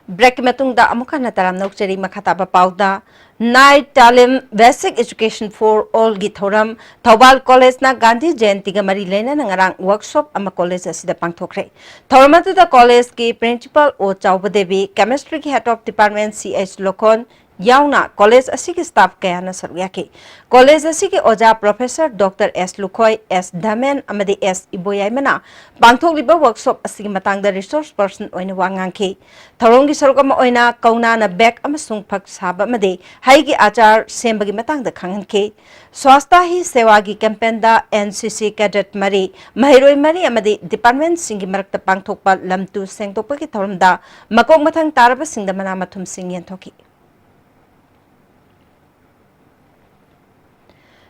ꯕ꯭ꯔꯦꯛꯀꯤ ꯃꯇꯨꯡꯗ ꯑꯃꯨꯛ ꯍꯟꯅ ꯇꯔꯥꯝꯅ ꯑꯣꯛꯆꯔꯤ꯫ ꯃꯈꯥ ꯇꯥꯕ ꯄꯥꯎꯗ, ꯅꯥꯏ ꯇꯥꯂꯤꯝ, Basic Education for All ꯒꯤ ꯊꯧꯔꯝ ꯊꯧꯕꯥꯜ ꯀꯣꯂꯦꯖꯅ ꯒꯥꯟꯙꯤ ꯖꯌꯟꯇꯤꯒ ꯃꯔꯤ ꯂꯩꯅꯅ ꯉꯔꯥꯡ ꯋꯥꯔꯛꯁꯣꯞ ꯑꯃ ꯀꯣꯂꯦꯖ ꯑꯁꯤꯗ ꯄꯥꯡꯊꯣꯛꯈ꯭ꯔꯦ꯫ ꯊꯧꯔꯝ ꯑꯗꯨꯗ ꯀꯣꯂꯦꯖꯀꯤ ꯄ꯭ꯔꯤꯟꯁꯤꯄꯥꯜ ꯑꯣ ꯆꯥꯎꯕꯗꯦꯕꯤ, ꯀꯦꯃꯤꯁꯇ꯭ꯔꯤꯒꯤ ꯍꯦꯗ ꯑꯣꯐ ꯗꯤꯄꯥꯔꯠꯃꯦꯟꯠ ꯁꯤ ꯑꯩꯆ ꯂꯣꯈꯣꯟ, ꯌꯥꯎꯅ ꯀꯣꯂꯦꯖ ꯑꯁꯤꯒꯤ ꯁ꯭ꯇꯥꯐ ꯀꯌꯥꯅ ꯁꯔꯨꯛ ꯌꯥꯈꯤ꯫ ꯀꯣꯂꯦꯖ ꯑꯁꯤꯒꯤ ꯑꯣꯖꯥ ꯄ꯭ꯔꯣꯐꯦꯁꯔ ꯗꯣꯛꯇꯔ ꯑꯦꯁ ꯂꯨꯈꯣꯏ, ꯑꯦꯁ ꯙꯃꯦꯟ ꯑꯃꯗꯤ ꯑꯦꯁ ꯏꯕꯣꯌꯥꯏꯃꯅ ꯄꯥꯡꯊꯣꯛꯂꯤꯕ ꯋꯥꯔꯛꯁꯣꯞ ꯑꯁꯤꯒꯤ ꯃꯇꯥꯡꯗ ꯔꯤꯁꯣꯔꯁ ꯄꯔꯁꯟ ꯑꯣꯏꯅ ꯋꯥ ꯉꯥꯡꯈꯤ꯫ ꯊꯧꯔꯝꯒꯤ ꯁꯔꯨꯛ ꯑꯃ ꯑꯣꯏꯅ ꯀꯧꯅꯥꯅ ꯕꯦꯒ ꯑꯃꯁꯨꯡ ꯐꯛ ꯁꯥꯕ ꯑꯃꯗꯤ ꯍꯩꯒꯤ ꯑꯆꯥꯔ ꯁꯦꯝꯕꯒꯤ ꯃꯇꯥꯡꯗ ꯈꯪꯍꯟꯈꯤ꯫ ꯁ꯭ꯋꯥꯁꯇꯥ ꯍꯤ ꯁꯦꯋꯥꯒꯤ ꯀꯦꯝꯄꯦꯟꯗ ꯑꯦꯟ ꯁꯤ ꯁꯤ ꯀꯦꯗꯦꯠ ꯃꯔꯤ, ꯃꯍꯩꯔꯣꯏ ꯃꯔꯤ ꯑꯃꯗꯤ ꯗꯤꯄꯥꯔꯠꯃꯦꯟꯁꯤꯡꯒꯤ ꯃꯔꯛꯇ ꯄꯥꯡꯊꯣꯛꯄ ꯂꯝ ꯇꯨ ꯁꯦꯡꯗꯣꯛꯄꯒꯤ ꯊꯧꯔꯝꯗ ꯃꯀꯣꯛ ꯃꯊꯪ ꯇꯥꯔꯕꯁꯤꯡꯗ ꯃꯅꯥ ꯃꯊꯨꯝꯁꯤꯡ ꯌꯦꯟꯊꯣꯛꯈꯤ꯫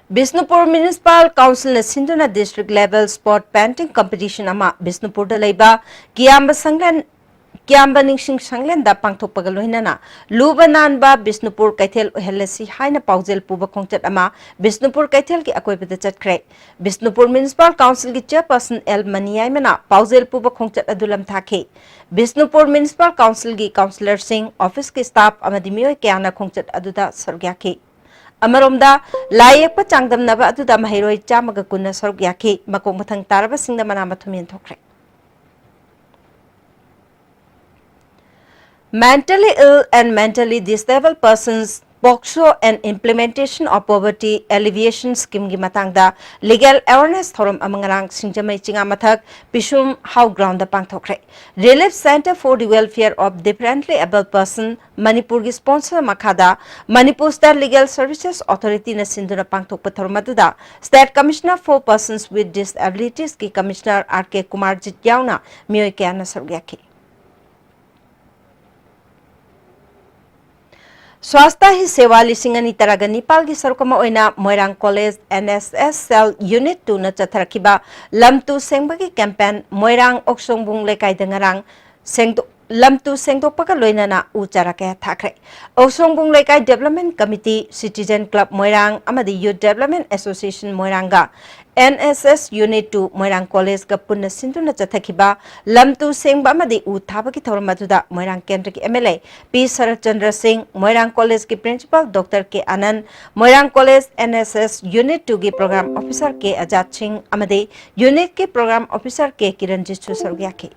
ꯕꯤꯁꯅꯨꯄꯨꯔ ꯃ꯭ꯌꯨꯅꯤꯁꯤꯄꯥꯜ ꯀꯥꯎꯟꯁꯤꯜꯅ ꯁꯤꯟꯗꯨꯅ district level sport painting competition ꯑꯃ ꯕꯤꯁꯅꯨꯄꯨꯔꯗ ꯂꯩꯕ ꯀꯤꯌꯥꯝꯕ ꯁꯪꯂꯦꯟ, ꯀꯤꯌꯥꯝꯕ ꯅꯤꯡꯁꯤꯡ ꯁꯪꯂꯦꯟꯗ ꯄꯥꯡꯊꯣꯛꯄꯒ ꯂꯣꯏꯅꯅ ꯂꯨꯕ ꯅꯥꯟꯕ ꯕꯤꯁꯅꯨꯄꯨꯔ ꯀꯩꯊꯦꯜ ꯑꯣꯏꯍꯜꯂꯁꯤ ꯍꯥꯏꯅ ꯄꯥꯎꯖꯦꯜ ꯄꯨꯕ ꯈꯣꯡꯆꯠ ꯑꯃ ꯕꯤꯁꯅꯨꯄꯨꯔ ꯀꯩꯊꯦꯜꯒꯤ ꯑꯀꯣꯏꯕꯗ ꯆꯠꯈ꯭ꯔꯦ꯫ ꯕꯤꯁꯅꯨꯄꯨꯔ ꯃ꯭ꯌꯨꯅꯤꯁꯤꯄꯥꯜ ꯀꯥꯎꯟꯁꯤꯜꯒꯤ ꯆꯦꯌꯔꯄꯔꯁꯟ ꯑꯦꯜ ꯃꯅꯤꯌꯥꯏꯃꯅ ꯄꯥꯎꯖꯦꯜ ꯄꯨꯕ ꯈꯣꯡꯆꯠ ꯑꯗꯨ ꯂꯝꯊꯥꯈꯤ꯫ ꯕꯤꯁꯅꯨꯄꯨꯔ ꯃ꯭ꯌꯨꯅꯤꯁꯤꯄꯥꯜ ꯀꯥꯎꯟꯁꯤꯜꯒꯤ ꯀꯥꯎꯟꯁꯤꯂꯔꯁꯤꯡ, ꯑꯣꯐꯤꯁꯀꯤ ꯁ꯭ꯇꯥꯐ ꯑꯃꯗꯤ ꯃꯤꯑꯣꯏ ꯀꯌꯥꯅ ꯈꯣꯡꯆꯠ ꯑꯗꯨꯗ ꯁꯔꯨꯛ ꯌꯥꯈꯤ꯫ ꯑꯃꯔꯣꯝꯗ, ꯂꯥꯏ ꯌꯦꯛꯄ ꯆꯥꯡꯗꯝꯅꯕ ꯑꯗꯨꯗ ꯃꯍꯩꯔꯣꯏ ꯆꯥꯝꯃꯒ ꯀꯨꯟꯅ ꯁꯔꯨꯛ ꯌꯥꯈꯤ꯫ ꯃꯀꯣꯛ ꯃꯊꯪ ꯇꯥꯔꯕꯁꯤꯡꯗ ꯃꯅꯥ ꯃꯊꯨꯝ ꯌꯦꯟꯊꯣꯛꯈ꯭ꯔꯦ꯫ Mentally ill and mentally disabled persons, POCSO and implementation of poverty alleviation scheme ꯒꯤ ꯃꯇꯥꯡꯗ ꯂꯤꯒꯦꯜ ꯑꯦꯋꯥꯔꯅꯦꯁ ꯊꯧꯔꯝ ꯑꯃ ꯉꯔꯥꯡ ꯁꯤꯡꯖꯃꯩ ꯆꯤꯉꯥ ꯃꯊꯛ ꯄꯤꯁꯨꯝ ꯍꯥꯎ ꯒ꯭ꯔꯥꯎꯟꯗ ꯄꯥꯡꯊꯣꯛꯈ꯭ꯔꯦ꯫ Relief centre for the welfare of differently able person ꯃꯅꯤꯄꯨꯔꯒꯤ ꯁ꯭ꯄꯣꯟꯁꯔ ꯃꯈꯥꯗ ꯃꯅꯤꯄꯨꯔ ꯁ꯭ꯇꯦꯠ ꯂꯤꯒꯦꯜ ꯁꯔꯚꯤꯁꯦꯁ ꯑꯣꯊꯣꯔꯤꯇꯤꯅ ꯁꯤꯟꯗꯨꯅ ꯄꯥꯡꯊꯣꯛꯄ ꯊꯧꯔꯝ ꯑꯗꯨꯗ state commissioner for persons with ꯗꯤꯁꯑꯦꯕꯤꯂꯤꯇꯤꯁꯀꯤ ꯀꯃꯤꯁꯅꯔ ꯑꯥꯔ ꯀꯦ ꯀꯨꯃꯥꯔꯖꯤꯠ ꯌꯥꯎꯅ ꯃꯤꯑꯣꯏ ꯀꯌꯥꯅ ꯁꯔꯨꯛ ꯌꯥꯈꯤ꯫ ꯁ꯭ꯋꯥꯁꯇꯥ ꯍꯤ ꯁꯦꯋꯥ ꯂꯤꯁꯤꯡ ꯑꯅꯤ ꯇꯔꯥꯒ ꯅꯤꯄꯥꯜꯒꯤ ꯁꯔꯨꯛ ꯑꯃ ꯑꯣꯏꯅ Moirang college N S S cell unit ꯇꯨꯅ ꯆꯠꯊꯔꯛꯈꯤꯕ ꯂꯝ ꯇꯨ ꯁꯦꯡꯕꯒꯤ ꯀꯦꯝꯄꯦꯟ ꯃꯣꯏꯔꯥꯡ ꯑꯣꯛꯁꯣꯡꯕꯨꯡ ꯂꯩꯀꯥꯏꯗ ꯉꯔꯥꯡ ꯁꯦꯡꯗꯣꯛ-, ꯂꯝ ꯇꯨ ꯁꯦꯡꯗꯣꯛꯄꯒ ꯂꯣꯏꯅꯅ ꯎ ꯆꯥꯔꯥ ꯀꯌꯥ ꯊꯥꯈ꯭ꯔꯦ꯫ ꯑꯣꯛꯁꯣꯡꯕꯨꯡ ꯂꯩꯀꯥꯏ development committee, citizen club Moirang ꯑꯃꯗꯤ ꯌꯨꯠ ꯗꯦꯕꯂꯞꯃꯦꯟ ꯑꯦꯁꯣꯁꯤꯌꯦꯁꯟ ꯃꯣꯏꯔꯥꯡꯒ N S S unit two Moirang ꯀꯣꯂꯦꯖꯀ ꯄꯨꯟꯅ ꯁꯤꯟꯗꯨꯅ ꯆꯠꯊꯈꯤꯕ ꯂꯝ ꯇꯨ ꯁꯦꯡꯕ ꯑꯃꯗꯤ ꯎ ꯊꯥꯕꯒꯤ ꯊꯧꯔꯝ ꯑꯗꯨꯗ ꯃꯣꯏꯔꯥꯡ ꯀꯦꯟꯗ꯭ꯔꯒꯤ ꯑꯦꯝ ꯑꯦꯜ ꯑꯦ ꯄꯤ ꯁꯔꯠꯆꯟꯗ꯭ꯔ ꯁꯤꯡ, ꯃꯣꯏꯔꯥꯡ ꯀꯣꯂꯦꯖꯀꯤ principal doctor K Anand, Moirang college N S S unit ꯇꯨꯒꯤ programme officer K Azad Singh ꯑꯃꯗꯤ ꯌꯨꯅꯤꯠꯀꯤ ꯄ꯭ꯔꯣꯒ꯭ꯔꯥꯝ ꯑꯣꯐꯤꯁꯥꯔ ꯀꯦ ꯀꯤꯔꯟꯖꯤꯠꯁꯨ ꯁꯔꯨꯛ ꯌꯥꯈꯤ꯫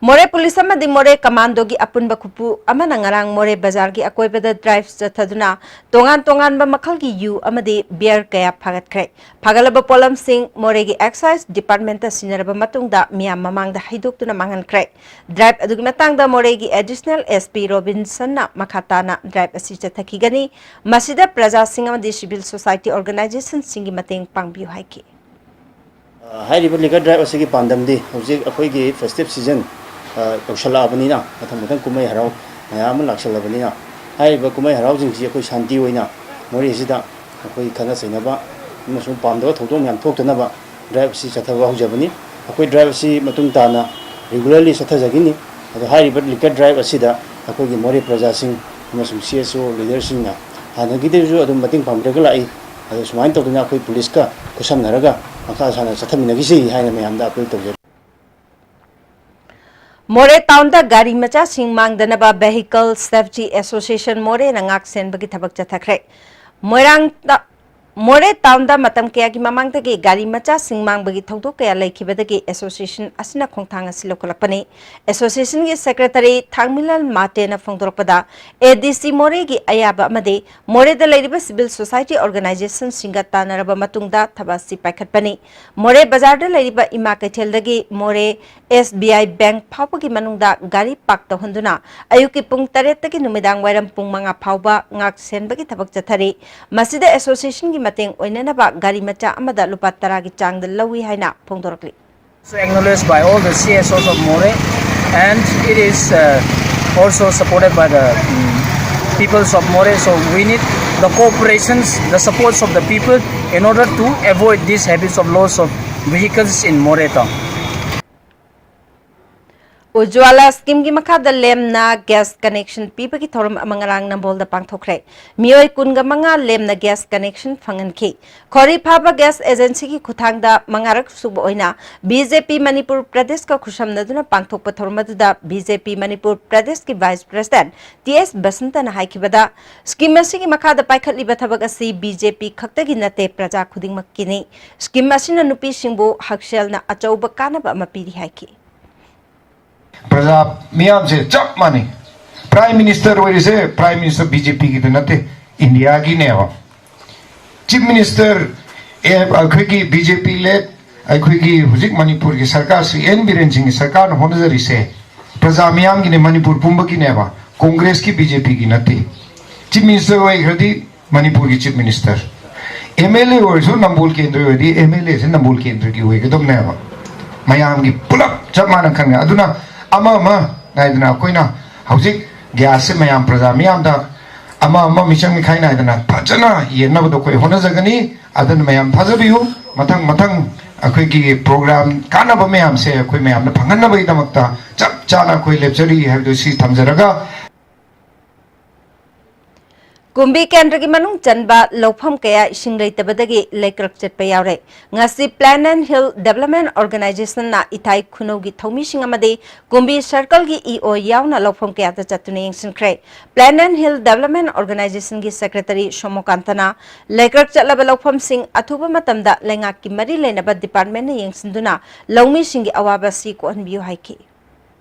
ꯃꯣꯔꯦ ꯄꯨꯂꯤꯁ ꯑꯃꯗꯤ ꯃꯣꯔꯦ ꯀꯃꯥꯟꯗꯣꯒꯤ ꯑꯄꯨꯟꯕ ꯈꯨꯠꯄꯨ ꯑꯃꯅ ꯉꯔꯥꯡ ꯃꯣꯔꯦ ꯕꯖꯥꯔꯒꯤ ꯑꯀꯣꯏꯕꯗ ꯗ꯭ꯔꯥꯏꯚ ꯆꯠꯊꯗꯨꯅ ꯇꯣꯉꯥꯟ ꯇꯣꯉꯥꯟꯕ ꯃꯈꯜꯒꯤ ꯌꯨ ꯑꯃꯗꯤ ꯕꯤꯌꯔ ꯀꯌꯥ ꯐꯥꯒꯠꯈ꯭ꯔꯦ꯫ ꯐꯥꯒꯠꯂꯕ ꯄꯣꯠꯂꯝꯁꯤꯡ ꯃꯣꯔꯦꯒꯤ ꯑꯦꯛꯁꯥꯏꯖ ꯗꯤꯄꯥꯔꯠꯃꯦꯟꯇ ꯁꯤꯟꯅꯔꯕ ꯃꯇꯨꯡꯗ ꯃꯤꯌꯥꯝ ꯃꯃꯥꯡꯗ ꯍꯩꯗꯣꯛꯇꯨꯅ ꯃꯥꯡꯍꯟꯈ꯭ꯔꯦ꯫ ꯗ꯭ꯔꯥꯏꯚ ꯑꯗꯨꯒꯤ ꯃꯇꯥꯡꯗ ꯃꯣꯔꯦꯒꯤ ꯑꯦꯗꯤꯁꯅꯦꯜ ꯑꯦꯁ ꯄꯤ ꯔꯣꯕꯤꯟꯁꯟꯅ ꯃꯈꯥ ꯇꯥꯅ ꯗ꯭ꯔꯥꯏꯚ ꯑꯁꯤ ꯆꯠꯊꯈꯤꯒꯅꯤ꯫ ꯃꯁꯤꯗ ꯄ꯭ꯔꯖꯥꯁꯤꯡ ꯑꯃꯗꯤ ꯁꯤꯚꯤꯜ ꯁꯣꯁꯥꯏꯇꯤ ꯑꯣꯔꯒꯅꯥꯏꯖꯦꯁꯟꯁꯤꯡꯒꯤ ꯃꯇꯦꯡ ꯄꯥꯡꯕꯤꯌꯨ ꯍꯥꯏꯈꯤ꯫ ꯑ, ꯍꯥꯏꯔꯤꯕ ꯂꯤꯀꯔ ꯗ꯭ꯔꯥꯏꯚ ꯑꯁꯤꯒꯤ ꯄꯥꯟꯗꯝꯗꯤ ꯍꯧꯖꯤꯛ ꯑꯩꯈꯣꯏꯒꯤ ꯐꯦꯁꯇꯤꯚ ꯁꯤꯖꯟ, ꯑ, ꯌꯧꯁꯜꯂꯛꯑꯕꯅꯤꯅ, ꯃꯊꯪ ꯃꯊꯪ ꯀꯨꯝꯍꯩ ꯍꯔꯥꯎ ꯃꯌꯥꯝ ꯑꯃ ꯂꯥꯛꯁꯜꯂꯕꯅꯤꯅ, ꯍꯥꯏꯔꯤꯕ ꯀꯨꯝꯍꯩ ꯍꯔꯥꯎꯁꯤꯡꯁꯤ ꯑꯩꯈꯣꯏ ꯁꯥꯟꯇꯤ ꯑꯣꯏꯅ ꯃꯣꯔꯦꯁꯤꯗ ꯑꯩꯈꯣꯏ ꯈꯠꯅ ꯆꯩꯅꯕ ꯑꯃꯁꯨꯡ ꯄꯥꯝꯗꯕ ꯊꯧꯗꯣꯛ ꯃꯌꯥꯝ ꯊꯣꯛꯇꯅꯕ ꯗ꯭ꯔꯥꯏꯚ ꯑꯁꯤ ꯆꯠꯊꯕ ꯍꯧꯖꯕꯅꯤ꯫ ꯑꯩꯈꯣꯏ ꯗ꯭ꯔꯥꯏꯚ ꯑꯁꯤ ꯃꯇꯨꯡ ꯇꯥꯅ ꯔꯤꯒꯨꯂꯔꯂꯤ ꯆꯠꯊꯖꯈꯤꯅꯤ꯫ ꯑꯗꯣ ꯍꯥꯏꯔꯤꯕ ꯂꯤꯀꯔ ꯗ꯭ꯔꯥꯏꯚ ꯑꯁꯤꯗ ꯑꯩꯈꯣꯏꯒꯤ ꯃꯣꯔꯦ ꯄ꯭ꯔꯖꯥꯁꯤꯡ ꯑꯃꯁꯨꯡ ꯁꯤ ꯑꯦꯁ ꯑꯣ ꯂꯤꯗꯔꯁꯤꯡꯅ ꯍꯥꯟꯅꯒꯤꯗꯁꯨ ꯑꯗꯨꯝ ꯃꯇꯦꯡ ꯄꯥꯡꯕꯤꯔꯒ ꯂꯥꯛꯏ꯫ ꯑꯗꯣ ꯁꯨꯃꯥꯏꯅ ꯇꯧꯗꯅ ꯑꯩꯈꯣꯏ ꯄꯨꯂꯤꯁꯀ ꯈꯨꯠꯁꯝꯅꯔꯒ ꯃꯈꯥ ꯁꯥꯟꯅ ꯆꯠꯊꯃꯤꯟꯅꯈꯤꯁꯤ ꯍꯥꯏꯅ ꯃꯌꯥꯝꯗ ꯑꯄꯤꯜ ꯇꯧꯖꯔꯤ꯫ ꯃꯣꯔꯦ ꯇꯥꯎꯟꯗ ꯒꯥꯔꯤ ꯃꯆꯥꯁꯤꯡ ꯃꯥꯡꯗꯅꯕ ꯚꯦꯍꯤꯀꯜ ꯁꯦꯐꯇꯤ ꯑꯦꯁꯣꯁꯤꯌꯦꯁꯟ ꯃꯣꯔꯦꯅ ꯉꯥꯛ ꯁꯦꯟꯕꯒꯤ ꯊꯕꯛ ꯆꯠꯊꯈ꯭ꯔꯦ꯫ ꯃꯣꯏꯔꯥꯡꯗ, ꯃꯣꯔꯦ ꯇꯥꯎꯟꯗ ꯃꯇꯝ ꯀꯌꯥꯒꯤ ꯃꯃꯥꯡꯗꯒꯤ ꯒꯥꯔꯤ ꯃꯆꯥꯁꯤꯡ ꯃꯥꯡꯕꯒꯤ ꯊꯧꯗꯣꯛ ꯀꯌꯥ ꯂꯩꯈꯤꯕꯗꯒꯤ ꯑꯦꯁꯣꯁꯤꯌꯦꯁꯟ ꯑꯁꯤꯅ ꯈꯣꯡꯊꯥꯡ ꯑꯁꯤ ꯂꯧꯈꯠꯂꯛꯄꯅꯤ꯫ ꯑꯦꯁꯣꯁꯤꯌꯦꯁꯟꯒꯤ ꯁꯦꯀ꯭ꯔꯦꯇꯔꯤ ꯊꯥꯡꯃꯤꯂꯥꯜ ꯃꯥꯔꯇꯦꯟꯅ ꯐꯣꯡꯗꯣꯔꯛꯄꯗ, ꯑꯦ ꯗꯤ ꯁꯤ ꯃꯣꯔꯦꯒꯤ ꯑꯌꯥꯕ ꯑꯃꯗꯤ ꯃꯣꯔꯦꯗ ꯂꯩꯔꯤꯕ ꯁꯤꯚꯤꯜ ꯁꯣꯁꯥꯏꯇꯤ ꯑꯣꯔꯒꯅꯥꯏꯖꯦꯁꯟꯁꯤꯡꯒ ꯇꯥꯟꯅꯔꯕ ꯃꯇꯨꯡꯗ ꯊꯕꯛ ꯑꯁꯤ ꯄꯥꯏꯈꯠꯄꯅꯤ꯫ ꯃꯣꯔꯦ ꯕꯖꯥꯔꯗ ꯂꯩꯔꯤꯕ ꯏꯃꯥ ꯀꯩꯊꯦꯜꯗꯒꯤ ꯃꯣꯔꯦ ꯑꯦꯁ ꯕꯤ ꯑꯥꯏ ꯕꯦꯡꯛ ꯐꯥꯎꯕꯒꯤ ꯃꯅꯨꯡꯗ ꯒꯥꯔꯤ ꯄꯥꯔꯛ ꯇꯧꯍꯟꯗꯨꯅ ꯑꯌꯨꯛꯀꯤ ꯄꯨꯡ ꯇꯔꯦꯠꯇꯒꯤ ꯅꯨꯃꯤꯗꯥꯡ ꯋꯥꯏꯔꯝ ꯄꯨꯡ ꯃꯉꯥ ꯐꯥꯎꯕ ꯉꯥꯛ ꯁꯦꯟꯕꯒꯤ ꯊꯕꯛ ꯆꯠꯊꯔꯤ꯫ ꯃꯁꯤꯗ ꯑꯦꯁꯣꯁꯤꯌꯦꯁꯟꯒꯤ ꯃꯇꯦꯡ ꯑꯣꯏꯅꯅꯕ ꯒꯥꯔꯤ ꯃꯆꯥ ꯑꯃꯗ ꯂꯨꯄꯥ ꯇꯔꯥꯒꯤ ꯆꯥꯡꯗ ꯂꯧꯏ ꯍꯥꯏꯅ ꯐꯣꯡꯗꯣꯔꯛꯂꯤ꯫ So acknowledged by all the C S Os of Moreh, and it is uh, also supported by the mm, peoples of Moreh. So we need the cooperations, the supports of the people in order to avoid these habits of loss of vehicles in Moreh town. ꯎꯖ꯭ꯋꯥꯂꯥ ꯁ꯭ꯀꯤꯝꯒꯤ ꯃꯈꯥꯗ ꯂꯦꯝꯅ gas connection ꯄꯤꯕꯒꯤ ꯊꯧꯔꯝ ꯑꯃ ꯉꯔꯥꯡ ꯅꯝꯕꯣꯜꯗ ꯄꯥꯡꯊꯣꯛꯈ꯭ꯔꯦ꯫ ꯃꯤꯑꯣꯏ ꯀꯨꯟꯒ ꯃꯉꯥ ꯂꯦꯝꯅ ꯒ꯭ꯌꯥꯁ ꯀꯅꯦꯛꯁꯟ ꯐꯪꯍꯟꯈꯤ꯫ ꯈꯣꯔꯤ ꯐꯥꯕ ꯒ꯭ꯌꯥꯁ ꯑꯦꯖꯦꯟꯁꯤꯒꯤ ꯈꯨꯠꯊꯥꯡꯗ ꯃꯉꯥꯔꯛ ꯁꯨꯕ ꯑꯣꯏꯅ ꯕꯤ ꯖꯦ ꯄꯤ ꯃꯅꯤꯄꯨꯔ ꯄ꯭ꯔꯗꯦꯁꯀ ꯈꯨꯠꯁꯝꯅꯗꯨꯅ ꯄꯥꯡꯊꯣꯛꯄ ꯊꯧꯔꯝ ꯑꯗꯨꯗ ꯕꯤ ꯖꯦ ꯄꯤ ꯃꯅꯤꯄꯨꯔ ꯄ꯭ꯔꯗꯦꯁꯀꯤ ꯚꯥꯏꯁ ꯄ꯭ꯔꯦꯁꯤꯗꯦꯟꯠ ꯇꯤ ꯑꯦꯁ ꯕꯁꯟꯇꯅ ꯍꯥꯏꯈꯤꯕꯗ, ꯁ꯭ꯀꯤꯝ ꯑꯁꯤꯒꯤ ꯃꯈꯥꯗ ꯄꯥꯏꯈꯠꯂꯤꯕ ꯊꯕꯛ ꯑꯁꯤ ꯕꯤ ꯖꯦ ꯄꯤ ꯈꯛꯇꯒꯤ ꯅꯠꯇꯦ, ꯄ꯭ꯔꯖꯥ ꯈꯨꯗꯤꯡꯃꯛꯀꯤꯅꯤ꯫ ꯁ꯭ꯀꯤꯝ ꯑꯁꯤꯅ ꯅꯨꯄꯤꯁꯤꯡꯕꯨ ꯍꯛꯁꯦꯜꯅ ꯑꯆꯧꯕ ꯀꯥꯟꯅꯕ ꯑꯃ ꯄꯤꯔꯤ ꯍꯥꯏꯈꯤ꯫ ꯄ꯭ꯔꯖꯥ ꯃꯤꯌꯥꯝꯁꯦ ꯆꯞ ꯃꯥꯟꯅꯩ꯫ ꯄ꯭ꯔꯥꯏꯝ ꯃꯤꯅꯤꯁꯇꯔ ꯑꯣꯏꯔꯤꯁꯦ ꯄ꯭ꯔꯥꯏꯝ ꯃꯤꯅꯤꯁꯇꯔ ꯕꯤ ꯖꯦ ꯄꯤꯒꯤꯗ ꯅꯠꯇꯦ, ꯏꯟꯗꯤꯌꯥꯒꯤꯅꯦꯕ꯫ ꯆꯤꯐ ꯃꯤꯅꯤꯁꯇꯔ ꯑꯦ, ꯑꯩꯈꯣꯏꯒꯤ ꯕꯤ ꯖꯦ ꯄꯤ ꯂꯦꯗ ꯑꯩꯈꯣꯏꯒꯤ ꯍꯧꯖꯤꯛ ꯃꯅꯤꯄꯨꯔꯒꯤ ꯁꯔꯀꯥꯔ, ꯁ꯭ꯔꯤ ꯑꯦꯟ ꯕꯤꯔꯦꯟ ꯁꯤꯡꯒꯤ ꯁꯔꯀꯥꯔꯅ ꯍꯣꯠꯅꯖꯔꯤꯁꯦ ꯄ꯭ꯔꯖꯥ ꯃꯤꯌꯥꯝꯒꯤꯅꯦ, ꯃꯅꯤꯄꯨꯔ ꯄꯨꯝꯕꯒꯤꯅꯦꯕ, ꯀꯣꯡꯒ꯭ꯔꯦꯁꯀꯤ ꯕꯤ ꯖꯦ ꯄꯤꯒꯤ ꯅꯠꯇꯦ꯫ ꯆꯤꯐ ꯃꯤꯅꯤꯁꯇꯔ ꯑꯣꯏꯈ꯭ꯔꯗꯤ ꯃꯅꯤꯄꯨꯔꯒꯤ ꯆꯤꯐ ꯃꯤꯅꯤꯁꯇꯔ, ꯑꯦꯝ ꯑꯦꯜ ꯑꯦ ꯑꯣꯏꯔꯁꯨ ꯅꯝꯕꯣꯜ ꯀꯦꯟꯗ꯭ꯔꯒꯤ ꯑꯣꯏꯔꯗꯤ ꯑꯦꯝ ꯑꯦꯜ ꯑꯦꯁꯦ ꯅꯝꯕꯣꯜ ꯀꯦꯟꯗ꯭ꯔꯒꯤ ꯑꯣꯏꯒꯗꯕꯅꯦꯕ꯫ ꯃꯌꯥꯝꯒꯤ ꯄꯨꯂꯞ ꯆꯞ ꯃꯥꯟꯅ ꯈꯪꯉꯦ꯫ ꯑꯗꯨꯅ ꯑꯃ ꯑꯃ ꯅꯥꯏꯗꯅ ꯑꯩꯈꯣꯏꯅ ꯍꯧꯖꯤꯛ ꯒ꯭ꯌꯥꯁꯁꯦ ꯃꯌꯥꯝ ꯄ꯭ꯔꯖꯥ ꯃꯤꯌꯥꯝꯗ ꯑꯃ ꯑꯃ ꯃꯤꯆꯪ ꯃꯤꯈꯥꯏ ꯅꯥꯏꯗꯅ ꯐꯖꯅ ꯌꯦꯟꯅꯕꯗꯣ ꯑꯩꯈꯣꯏ ꯍꯣꯠꯅꯖꯒꯅꯤ꯫ ꯑꯗꯨꯅ ꯃꯌꯥꯝ ꯊꯥꯖꯕꯤꯌꯨ꯫ ꯃꯊꯪ ꯃꯊꯪ ꯑꯩꯈꯣꯏꯒꯤ ꯄ꯭ꯔꯣꯒ꯭ꯔꯥꯝ ꯀꯥꯟꯅꯕ ꯃꯌꯥꯝꯁꯦ ꯑꯩꯈꯣꯏ ꯃꯌꯥꯝꯅ ꯐꯪꯍꯟꯅꯕꯒꯤꯗꯃꯛꯇ ꯆꯞ ꯆꯥꯅ ꯑꯩꯈꯣꯏ ꯂꯦꯞꯆꯔꯤ ꯍꯥꯏꯕꯗꯨ ꯁꯤ ꯊꯝꯖꯔꯒ, ꯀꯨꯝꯕꯤ ꯀꯦꯟꯗ꯭ꯔꯒꯤ ꯃꯅꯨꯡ ꯆꯟꯕ ꯂꯧꯐꯝ ꯀꯌꯥ ꯏꯁꯤꯡ ꯂꯩꯇꯕꯗꯒꯤ ꯂꯩꯀ꯭ꯔꯛ ꯆꯠꯄ ꯌꯥꯎꯔꯦ꯫ ꯉꯁꯤ Plan and Hill Development Organizationꯅ ꯏꯊꯥꯏ ꯈꯨꯅꯧꯒꯤ ꯊꯧꯃꯤꯁꯤꯡ ꯑꯃꯗꯤ ꯀꯨꯝꯕꯤ ꯁꯔꯀꯜꯒꯤ ꯏ ꯑꯣ ꯌꯥꯎꯅ ꯂꯧꯐꯝ ꯀꯌꯥꯗ ꯆꯠꯇꯨꯅ ꯌꯦꯡꯁꯤꯟꯈ꯭ꯔꯦ꯫ Plan and Hill Development Organizationꯒꯤ ꯁꯦꯀ꯭ꯔꯦꯇꯔꯤ ꯁꯣꯃꯣꯀꯥꯟꯇꯅ ꯂꯩꯀ꯭ꯔꯛ ꯆꯠꯂꯕ ꯂꯧꯐꯝꯁꯤꯡ ꯑꯊꯨꯕ ꯃꯇꯝꯗ ꯂꯩꯉꯥꯛꯀꯤ ꯃꯔꯤ ꯂꯩꯅꯕ ꯗꯤꯄꯥꯔꯠꯃꯦꯟꯅ ꯌꯦꯡꯁꯤꯟꯗꯨꯅ ꯂꯧꯃꯤꯁꯤꯡꯒꯤ ꯑꯋꯥꯕ ꯑꯁꯤ ꯀꯣꯛꯍꯟꯕꯤꯌꯨ ꯍꯥꯏꯈꯤ꯫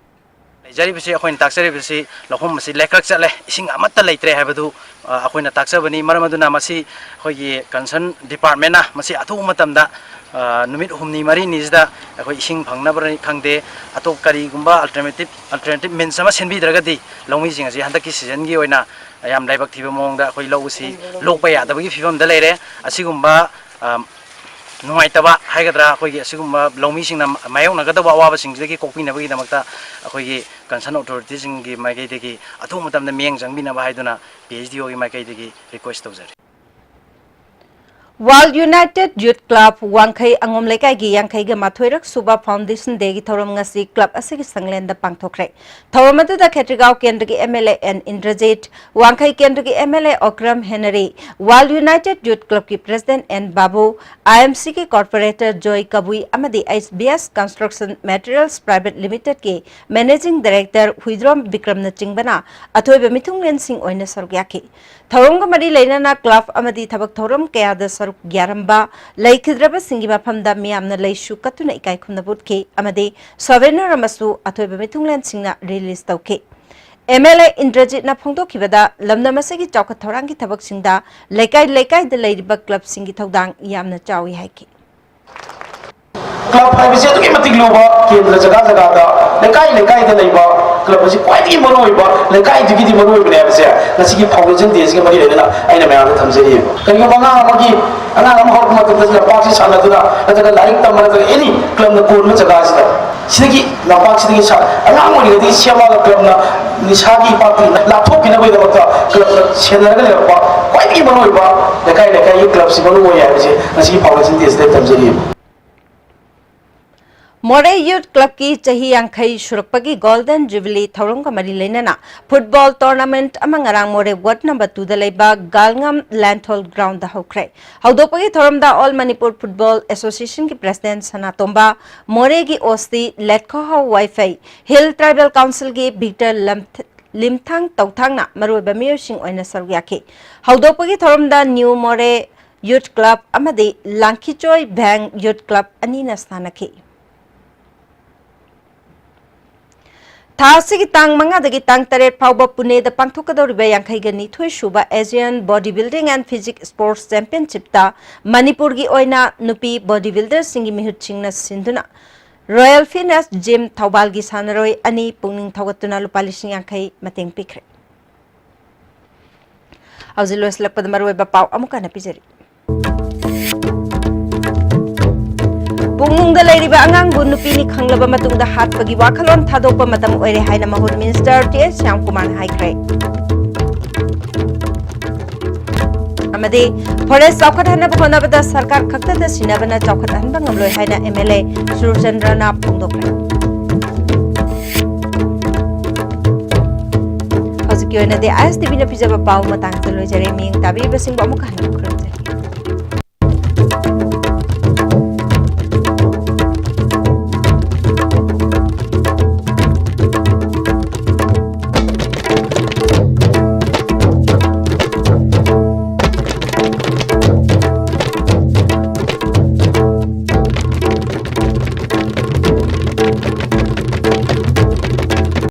ꯂꯩꯖꯔꯤꯕꯁꯤ, ꯑꯩꯈꯣꯏꯅ ꯇꯥꯛꯆꯔꯤꯕꯁꯤ ꯂꯧꯐꯝ ꯑꯁꯤ ꯂꯩꯀ꯭ꯔꯛ ꯆꯠꯂꯦ, ꯏꯁꯤꯡ ꯑꯃꯠꯇ ꯂꯩꯇ꯭ꯔꯦ ꯍꯥꯏꯕꯗꯨ ꯑ, ꯑꯩꯈꯣꯏꯅ ꯇꯥꯛꯆꯕꯅꯤ꯫ ꯃꯔꯝ ꯑꯗꯨꯅ ꯃꯁꯤ ꯑꯩꯈꯣꯏꯒꯤ ꯀꯟꯁꯔꯟ ꯗꯤꯄꯥꯔꯠꯃꯦꯟꯅ ꯃꯁꯤ ꯑꯊꯨꯕ ꯃꯇꯝꯗ, ꯑ, ꯅꯨꯃꯤꯠ ꯍꯨꯝꯅꯤ ꯃꯔꯤꯅꯤꯁꯤꯗ ꯑꯩꯈꯣꯏ ꯏꯁꯤꯡ ꯐꯪꯅꯕꯅꯤ ꯈꯪꯗꯦ, ꯑꯇꯣꯞ ꯀꯔꯤꯒꯨꯝꯕ ꯑꯜꯇꯔꯅꯦꯇꯤꯞ ꯑꯜꯇꯔꯅꯦꯇꯤꯞ ꯃꯤꯟꯁ ꯑꯃ ꯁꯤꯟꯕꯤꯗ꯭ꯔꯒꯗꯤ ꯂꯧꯃꯤꯁꯤꯡ ꯑꯁꯤ ꯍꯟꯗꯛꯀꯤ ꯁꯤꯖꯟꯒꯤ ꯑꯣꯏꯅ ꯌꯥꯝ ꯂꯥꯏꯕꯛ ꯊꯤꯕ ꯃꯑꯣꯡꯗ ꯑꯩꯈꯣꯏ ꯂꯧ ꯑꯁꯤ ꯂꯣꯛꯄ ꯌꯥꯗꯕꯒꯤ ꯐꯤꯕꯝꯗ ꯂꯩꯔꯦ꯫ ꯑꯁꯤꯒꯨꯝꯕ, ꯑ, ꯅꯨꯡꯉꯥꯏꯇꯕ ꯍꯥꯏꯒꯗ꯭ꯔꯥ, ꯑꯩꯈꯣꯏꯒꯤ ꯑꯁꯤꯒꯨꯝꯕ ꯂꯧꯃꯤꯁꯤꯡꯅ ꯃꯥꯌꯣꯛꯅꯒꯗꯕ ꯑꯋꯥꯕꯁꯤꯡꯁꯤꯗꯒꯤ ꯀꯣꯛꯄꯤꯅꯕꯒꯤꯗꯃꯛꯇ ꯑꯩꯈꯣꯏꯒꯤ ꯀꯟꯁꯔꯟ ꯑꯣꯊꯣꯔꯤꯇꯤꯁꯤꯡꯒꯤ ꯃꯥꯏꯀꯩꯗꯒꯤ ꯑꯊꯨꯕ ꯃꯇꯝꯗ ꯃꯤꯠꯌꯦꯡ ꯆꯪꯕꯤꯅꯕ ꯍꯥꯏꯗꯨꯅ ꯄꯤ ꯑꯩꯆ ꯗꯤ ꯑꯣꯒꯤ ꯃꯥꯏꯀꯩꯗꯒꯤ ꯔꯤꯀ꯭ꯋꯦꯁ ꯇꯧꯖꯔꯤ꯫ World United Youth Club ꯋꯥꯡꯈꯩ ꯑꯉꯣꯝ ꯂꯩꯀꯥꯏꯒꯤ ꯌꯥꯡꯈꯩꯒ ꯃꯥꯊꯣꯏꯔꯛ ꯁꯨꯕ Foundation Dayꯒꯤ ꯊꯧꯔꯝ ꯉꯁꯤ club ꯑꯁꯤꯒꯤ ꯁꯪꯂꯦꯟꯗ ꯄꯥꯡꯊꯣꯛꯈ꯭ꯔꯦ꯫ ꯊꯧꯔꯝ ꯑꯗꯨꯗ ꯈꯦꯇ꯭ꯔꯤꯒꯥꯎ ꯀꯦꯟꯗ꯭ꯔꯒꯤ M L A N Indrajit, Wangkhei ꯀꯦꯟꯗ꯭ꯔꯒꯤ M L A Okram Henry, World United Youth Clubꯀꯤ President N Babu, I M ꯁꯤꯒꯤ Corporator ꯖꯣꯏ ꯀꯕꯨꯏ ꯑꯃꯗꯤ H B S Construction Materials Private Limitedꯀꯤ Managing Director ꯍꯨꯏꯗ꯭ꯔꯣꯝ ꯕꯤꯀ꯭ꯔꯝꯅꯆꯤꯡꯕꯅ ꯑꯊꯣꯏꯕ ꯃꯤꯊꯨꯡꯂꯦꯟꯁꯤꯡ ꯑꯣꯏꯅ ꯁꯔꯨꯛ ꯌꯥꯈꯤ꯫ ꯊꯧꯔꯝꯒ ꯃꯔꯤ ꯂꯩꯅꯅ club ꯑꯃꯗꯤ ꯊꯕꯛ ꯊꯧꯔꯝ ꯀꯌꯥꯗ ꯁꯔꯨꯛ ꯌꯥꯔꯝꯕ ꯂꯩꯈꯤꯗ꯭ꯔꯕꯁꯤꯡꯒꯤ ꯃꯐꯝꯗ ꯃꯤꯌꯥꯝꯅ ꯂꯩꯁꯨ ꯀꯠꯇꯨꯅ ꯏꯀꯥꯏ ꯈꯨꯝꯅꯕ ꯎꯠꯈꯤ ꯑꯃꯗꯤ ꯁꯣꯚꯦꯅꯔ ꯑꯃꯁꯨ ꯑꯊꯣꯏꯕ ꯃꯤꯊꯨꯡꯂꯦꯟꯁꯤꯡꯅ ꯔꯤꯂꯤꯖ ꯇꯧꯈꯤ꯫ ꯑꯦꯝ ꯑꯦꯜ ꯑꯦ ꯏꯟꯗ꯭ꯔꯖꯤꯠꯅ ꯐꯣꯡꯗꯣꯛꯈꯤꯕꯗ, ꯂꯝꯗꯝ ꯑꯁꯤꯒꯤ ꯆꯥꯎꯈꯠ ꯊꯧꯔꯥꯡꯒꯤ ꯊꯕꯛꯁꯤꯡꯗ ꯂꯩꯀꯥꯏ ꯂꯩꯀꯥꯏꯗ ꯂꯩꯔꯤꯕ ꯀ꯭ꯂꯕꯁꯤꯡꯒꯤ ꯊꯧꯗꯥꯡ ꯌꯥꯝꯅ ꯆꯥꯎꯏ ꯍꯥꯏꯈꯤ꯫ ꯀ꯭ꯂꯕ ꯍꯥꯏꯕꯁꯤ ꯑꯗꯨꯛꯀꯤ ꯃꯇꯤꯛ ꯂꯨꯕ, ꯀꯦꯟꯗ꯭ꯔ ꯖꯒꯥ ꯖꯒꯥꯗ, ꯂꯩꯀꯥꯏ ꯂꯩꯀꯥꯏꯗ ꯂꯩꯕ ꯀ꯭ꯂꯕ ꯑꯁꯤ ꯈ꯭ꯋꯥꯏꯗꯒꯤ ꯃꯔꯨꯑꯣꯏꯕ, ꯂꯩꯀꯥꯏꯗꯨꯒꯤꯗꯤ ꯃꯔꯨꯑꯣꯏꯕꯅꯦ ꯍꯥꯏꯕꯁꯦ ꯉꯁꯤꯒꯤ ꯐꯥꯎꯟꯗꯦꯁꯟ ꯗꯦꯁꯤꯒ ꯃꯔꯤ ꯂꯩꯅꯅ ꯑꯩꯅ ꯃꯌꯥꯝꯗ ꯊꯝꯖꯔꯤꯕ꯫ ꯀꯔꯤꯒꯨꯝꯕ ꯑꯉꯥꯡ ꯑꯃꯒꯤ, ꯑꯉꯥꯡ ꯑꯃ ꯍꯧꯔꯛꯄ ꯃꯇꯝꯗ ꯂꯝꯄꯥꯛꯁꯤ ꯁꯥꯟꯅꯗꯨꯅ ꯅꯠꯇ꯭ꯔꯒ ꯂꯥꯏꯔꯤꯛ ꯇꯝꯕ ꯅꯠꯇ꯭ꯔꯒ ꯑꯦꯅꯤ ꯀ꯭ꯂꯕꯅ ꯀꯣꯟꯕ ꯖꯒꯥꯁꯤꯗ, ꯁꯤꯗꯒꯤ, ꯂꯝꯄꯥꯛꯁꯤꯗꯒꯤ ꯁꯥ-, ꯑꯉꯥꯡ ꯑꯣꯏꯔꯤꯉꯩꯗꯒꯤ ꯁꯦꯝꯃꯒ ꯀ꯭ꯂꯕꯅ ꯅꯤꯁꯥꯒꯤ ꯄꯥꯛꯇꯒꯤ ꯂꯥꯞꯊꯣꯛꯄꯤꯅꯕꯒꯤꯗꯃꯛꯇ ꯀ꯭ꯂꯕꯅ ꯁꯦꯟꯅꯔꯒ ꯂꯩꯔꯛꯄ ꯈ꯭ꯋꯥꯏꯗꯒꯤ ꯃꯔꯨꯑꯣꯏꯕ ꯂꯩꯀꯥꯏ ꯂꯩꯀꯥꯏꯒꯤ ꯀ꯭ꯂꯕꯁꯤ ꯃꯔꯨ ꯑꯣꯏ ꯍꯥꯏꯕꯁꯤ ꯉꯁꯤꯒꯤ ꯐꯥꯎꯟꯗꯦꯁꯟ ꯗꯦꯁꯤꯗ ꯊꯝꯖꯔꯤꯕ꯫ ꯃꯣꯔꯦ ꯌꯨꯠ ꯀ꯭ꯂꯕꯀꯤ ꯆꯍꯤ ꯌꯥꯡꯈꯩ ꯁꯨꯔꯛꯄꯒꯤ ꯒꯣꯜꯗꯟ ꯖꯨꯕꯤꯂꯤ ꯊꯧꯔꯝꯒ ꯃꯔꯤ ꯂꯩꯅꯅ ꯐꯨꯠꯕꯣꯜ ꯇꯣꯔꯅꯥꯃꯦꯟꯠ ꯑꯃ ꯉꯔꯥꯡ ꯃꯣꯔꯦ ꯋꯥꯔꯗ ꯅꯝꯕꯔ ꯇꯨꯗ ꯂꯩꯕ ꯒꯥꯜꯉꯝ ꯂꯦꯟꯊꯣꯜ ꯒ꯭ꯔꯥꯎꯟꯗ ꯍꯧꯈ꯭ꯔꯦ꯫ ꯍꯧꯗꯣꯛꯄꯒꯤ ꯊꯧꯔꯝꯗ ꯑꯣꯜ ꯃꯅꯤꯄꯨꯔ ꯐꯨꯠꯕꯣꯜ ꯑꯦꯁꯣꯁꯤꯌꯦꯁꯟꯒꯤ ꯄ꯭ꯔꯦꯁꯤꯗꯦꯟꯠ ꯁꯅꯥꯇꯣꯝꯕ, ꯃꯣꯔꯦꯒꯤ ꯑꯣꯁꯤ ꯂꯦꯠꯈꯣꯍꯥꯎ ꯋꯥꯏꯐꯩ, ꯍꯤꯜ ꯇ꯭ꯔꯥꯏꯕꯦꯜ ꯀꯥꯎꯟꯁꯤꯜꯒꯤ ꯚꯤꯛꯇꯔ ꯂꯝꯊ-, ꯂꯤꯝꯊꯥꯡ ꯇꯧꯊꯥꯡꯅ ꯃꯔꯨꯑꯣꯏꯕ ꯃꯤꯑꯣꯏꯁꯤꯡ ꯑꯣꯏꯅ ꯁꯔꯨꯛ ꯌꯥꯈꯤ꯫ ꯍꯧꯗꯣꯛꯄꯒꯤ ꯊꯧꯔꯝꯗ ꯅ꯭ꯌꯨ ꯃꯣꯔꯦ ꯌꯨꯠ ꯀ꯭ꯂꯕ ꯑꯃꯗꯤ ꯂꯥꯡꯈꯤꯆꯣꯏ ꯚꯦꯡ ꯌꯨꯠ ꯀ꯭ꯂꯕ ꯑꯅꯤꯅ ꯁꯥꯟꯅꯈꯤ꯫ ꯊꯥ ꯑꯁꯤꯒꯤ ꯇꯥꯡ ꯃꯉꯥꯗꯒꯤ ꯇꯥꯡ ꯇꯔꯦꯠ ꯐꯥꯎꯕ ꯄꯨꯅꯦꯗ ꯄꯥꯡꯊꯣꯛꯀꯗꯧꯔꯤꯕ ꯌꯥꯡꯈꯩꯒ ꯅꯤꯊꯣꯏ ꯁꯨꯕ Asian Body Building and Physique Sports Championshipꯇ ꯃꯅꯤꯄꯨꯔꯒꯤ ꯑꯣꯏꯅ ꯅꯨꯄꯤ ꯕꯣꯗꯤ ꯕꯤꯜꯗꯔꯁꯤꯡꯒꯤ ꯃꯤꯍꯨꯠꯁꯤꯡꯅ ꯁꯤꯟꯗꯨꯅ ꯔꯣꯌꯦꯜ ꯐꯤꯠꯅꯦꯁ ꯖꯤꯝ ꯊꯧꯕꯥꯜꯒꯤ ꯁꯥꯟꯅꯔꯣꯏ ꯑꯅꯤ ꯄꯨꯛꯅꯤꯡ ꯊꯧꯒꯠꯇꯨꯅ ꯂꯨꯄꯥ ꯂꯤꯁꯤꯡ ꯌꯥꯡꯈꯩ ꯃꯇꯦꯡ ꯄꯤꯈ꯭ꯔꯦ꯫ ꯍꯧꯖꯤꯛ ꯂꯣꯏꯁꯤꯜꯂꯛꯄꯗ ꯃꯔꯨꯑꯣꯏꯕ ꯄꯥꯎ ꯑꯃꯨꯛ ꯍꯟꯅ ꯄꯤꯖꯔꯤ꯫ ꯄꯨꯛꯅꯨꯡꯗ ꯂꯩꯔꯤꯕ ꯑꯉꯥꯡꯕꯨ ꯅꯨꯄꯤꯅꯤ ꯈꯪꯂꯕ ꯃꯇꯨꯡꯗ ꯍꯥꯠꯄꯒꯤ ꯋꯥꯈꯜꯂꯣꯟ ꯊꯥꯗꯣꯛꯄ ꯃꯇꯝ ꯑꯣꯏꯔꯦ ꯍꯥꯏꯅ ꯃꯍꯨꯠ ꯃꯤꯅꯤꯁꯇꯔ ꯇꯤ ꯑꯦꯁ ꯁ꯭ꯌꯥꯝꯀꯨꯃꯥꯔꯅ ꯍꯥꯏꯈ꯭ꯔꯦ꯫ ꯑꯃꯗꯤ ꯐꯣꯔꯦꯁ ꯆꯥꯎꯈꯠꯍꯟꯅꯕ ꯍꯣꯠꯅꯕꯗ ꯁꯔꯀꯥꯔ ꯈꯛꯇꯗ ꯁꯤꯟꯅꯕꯅ ꯆꯥꯎꯈꯠꯍꯟꯕ ꯉꯝꯂꯣꯏ ꯍꯥꯏꯅ ꯑꯦꯝ ꯑꯦꯜ ꯑꯦ ꯁꯨꯔꯆꯟꯗ꯭ꯔꯅ ꯐꯣꯡꯗꯣꯛꯈ꯭ꯔꯦ꯫ ꯍꯧꯖꯤꯛꯀꯤ ꯑꯣꯏꯅꯗꯤ ꯑꯥꯏ ꯑꯦꯁ ꯇꯤ ꯚꯤꯅ ꯄꯤꯖꯕ ꯄꯥꯎ ꯃꯇꯥꯡꯁꯤꯗ ꯂꯣꯏꯖꯔꯦ꯫ ꯃꯤꯠꯌꯦꯡ ꯇꯥꯕꯤꯔꯤꯕꯁꯤꯡꯕꯨ ꯑꯃꯨꯛꯀ ꯍꯟꯅ ꯈꯨꯔꯨꯝꯖꯔꯤ꯫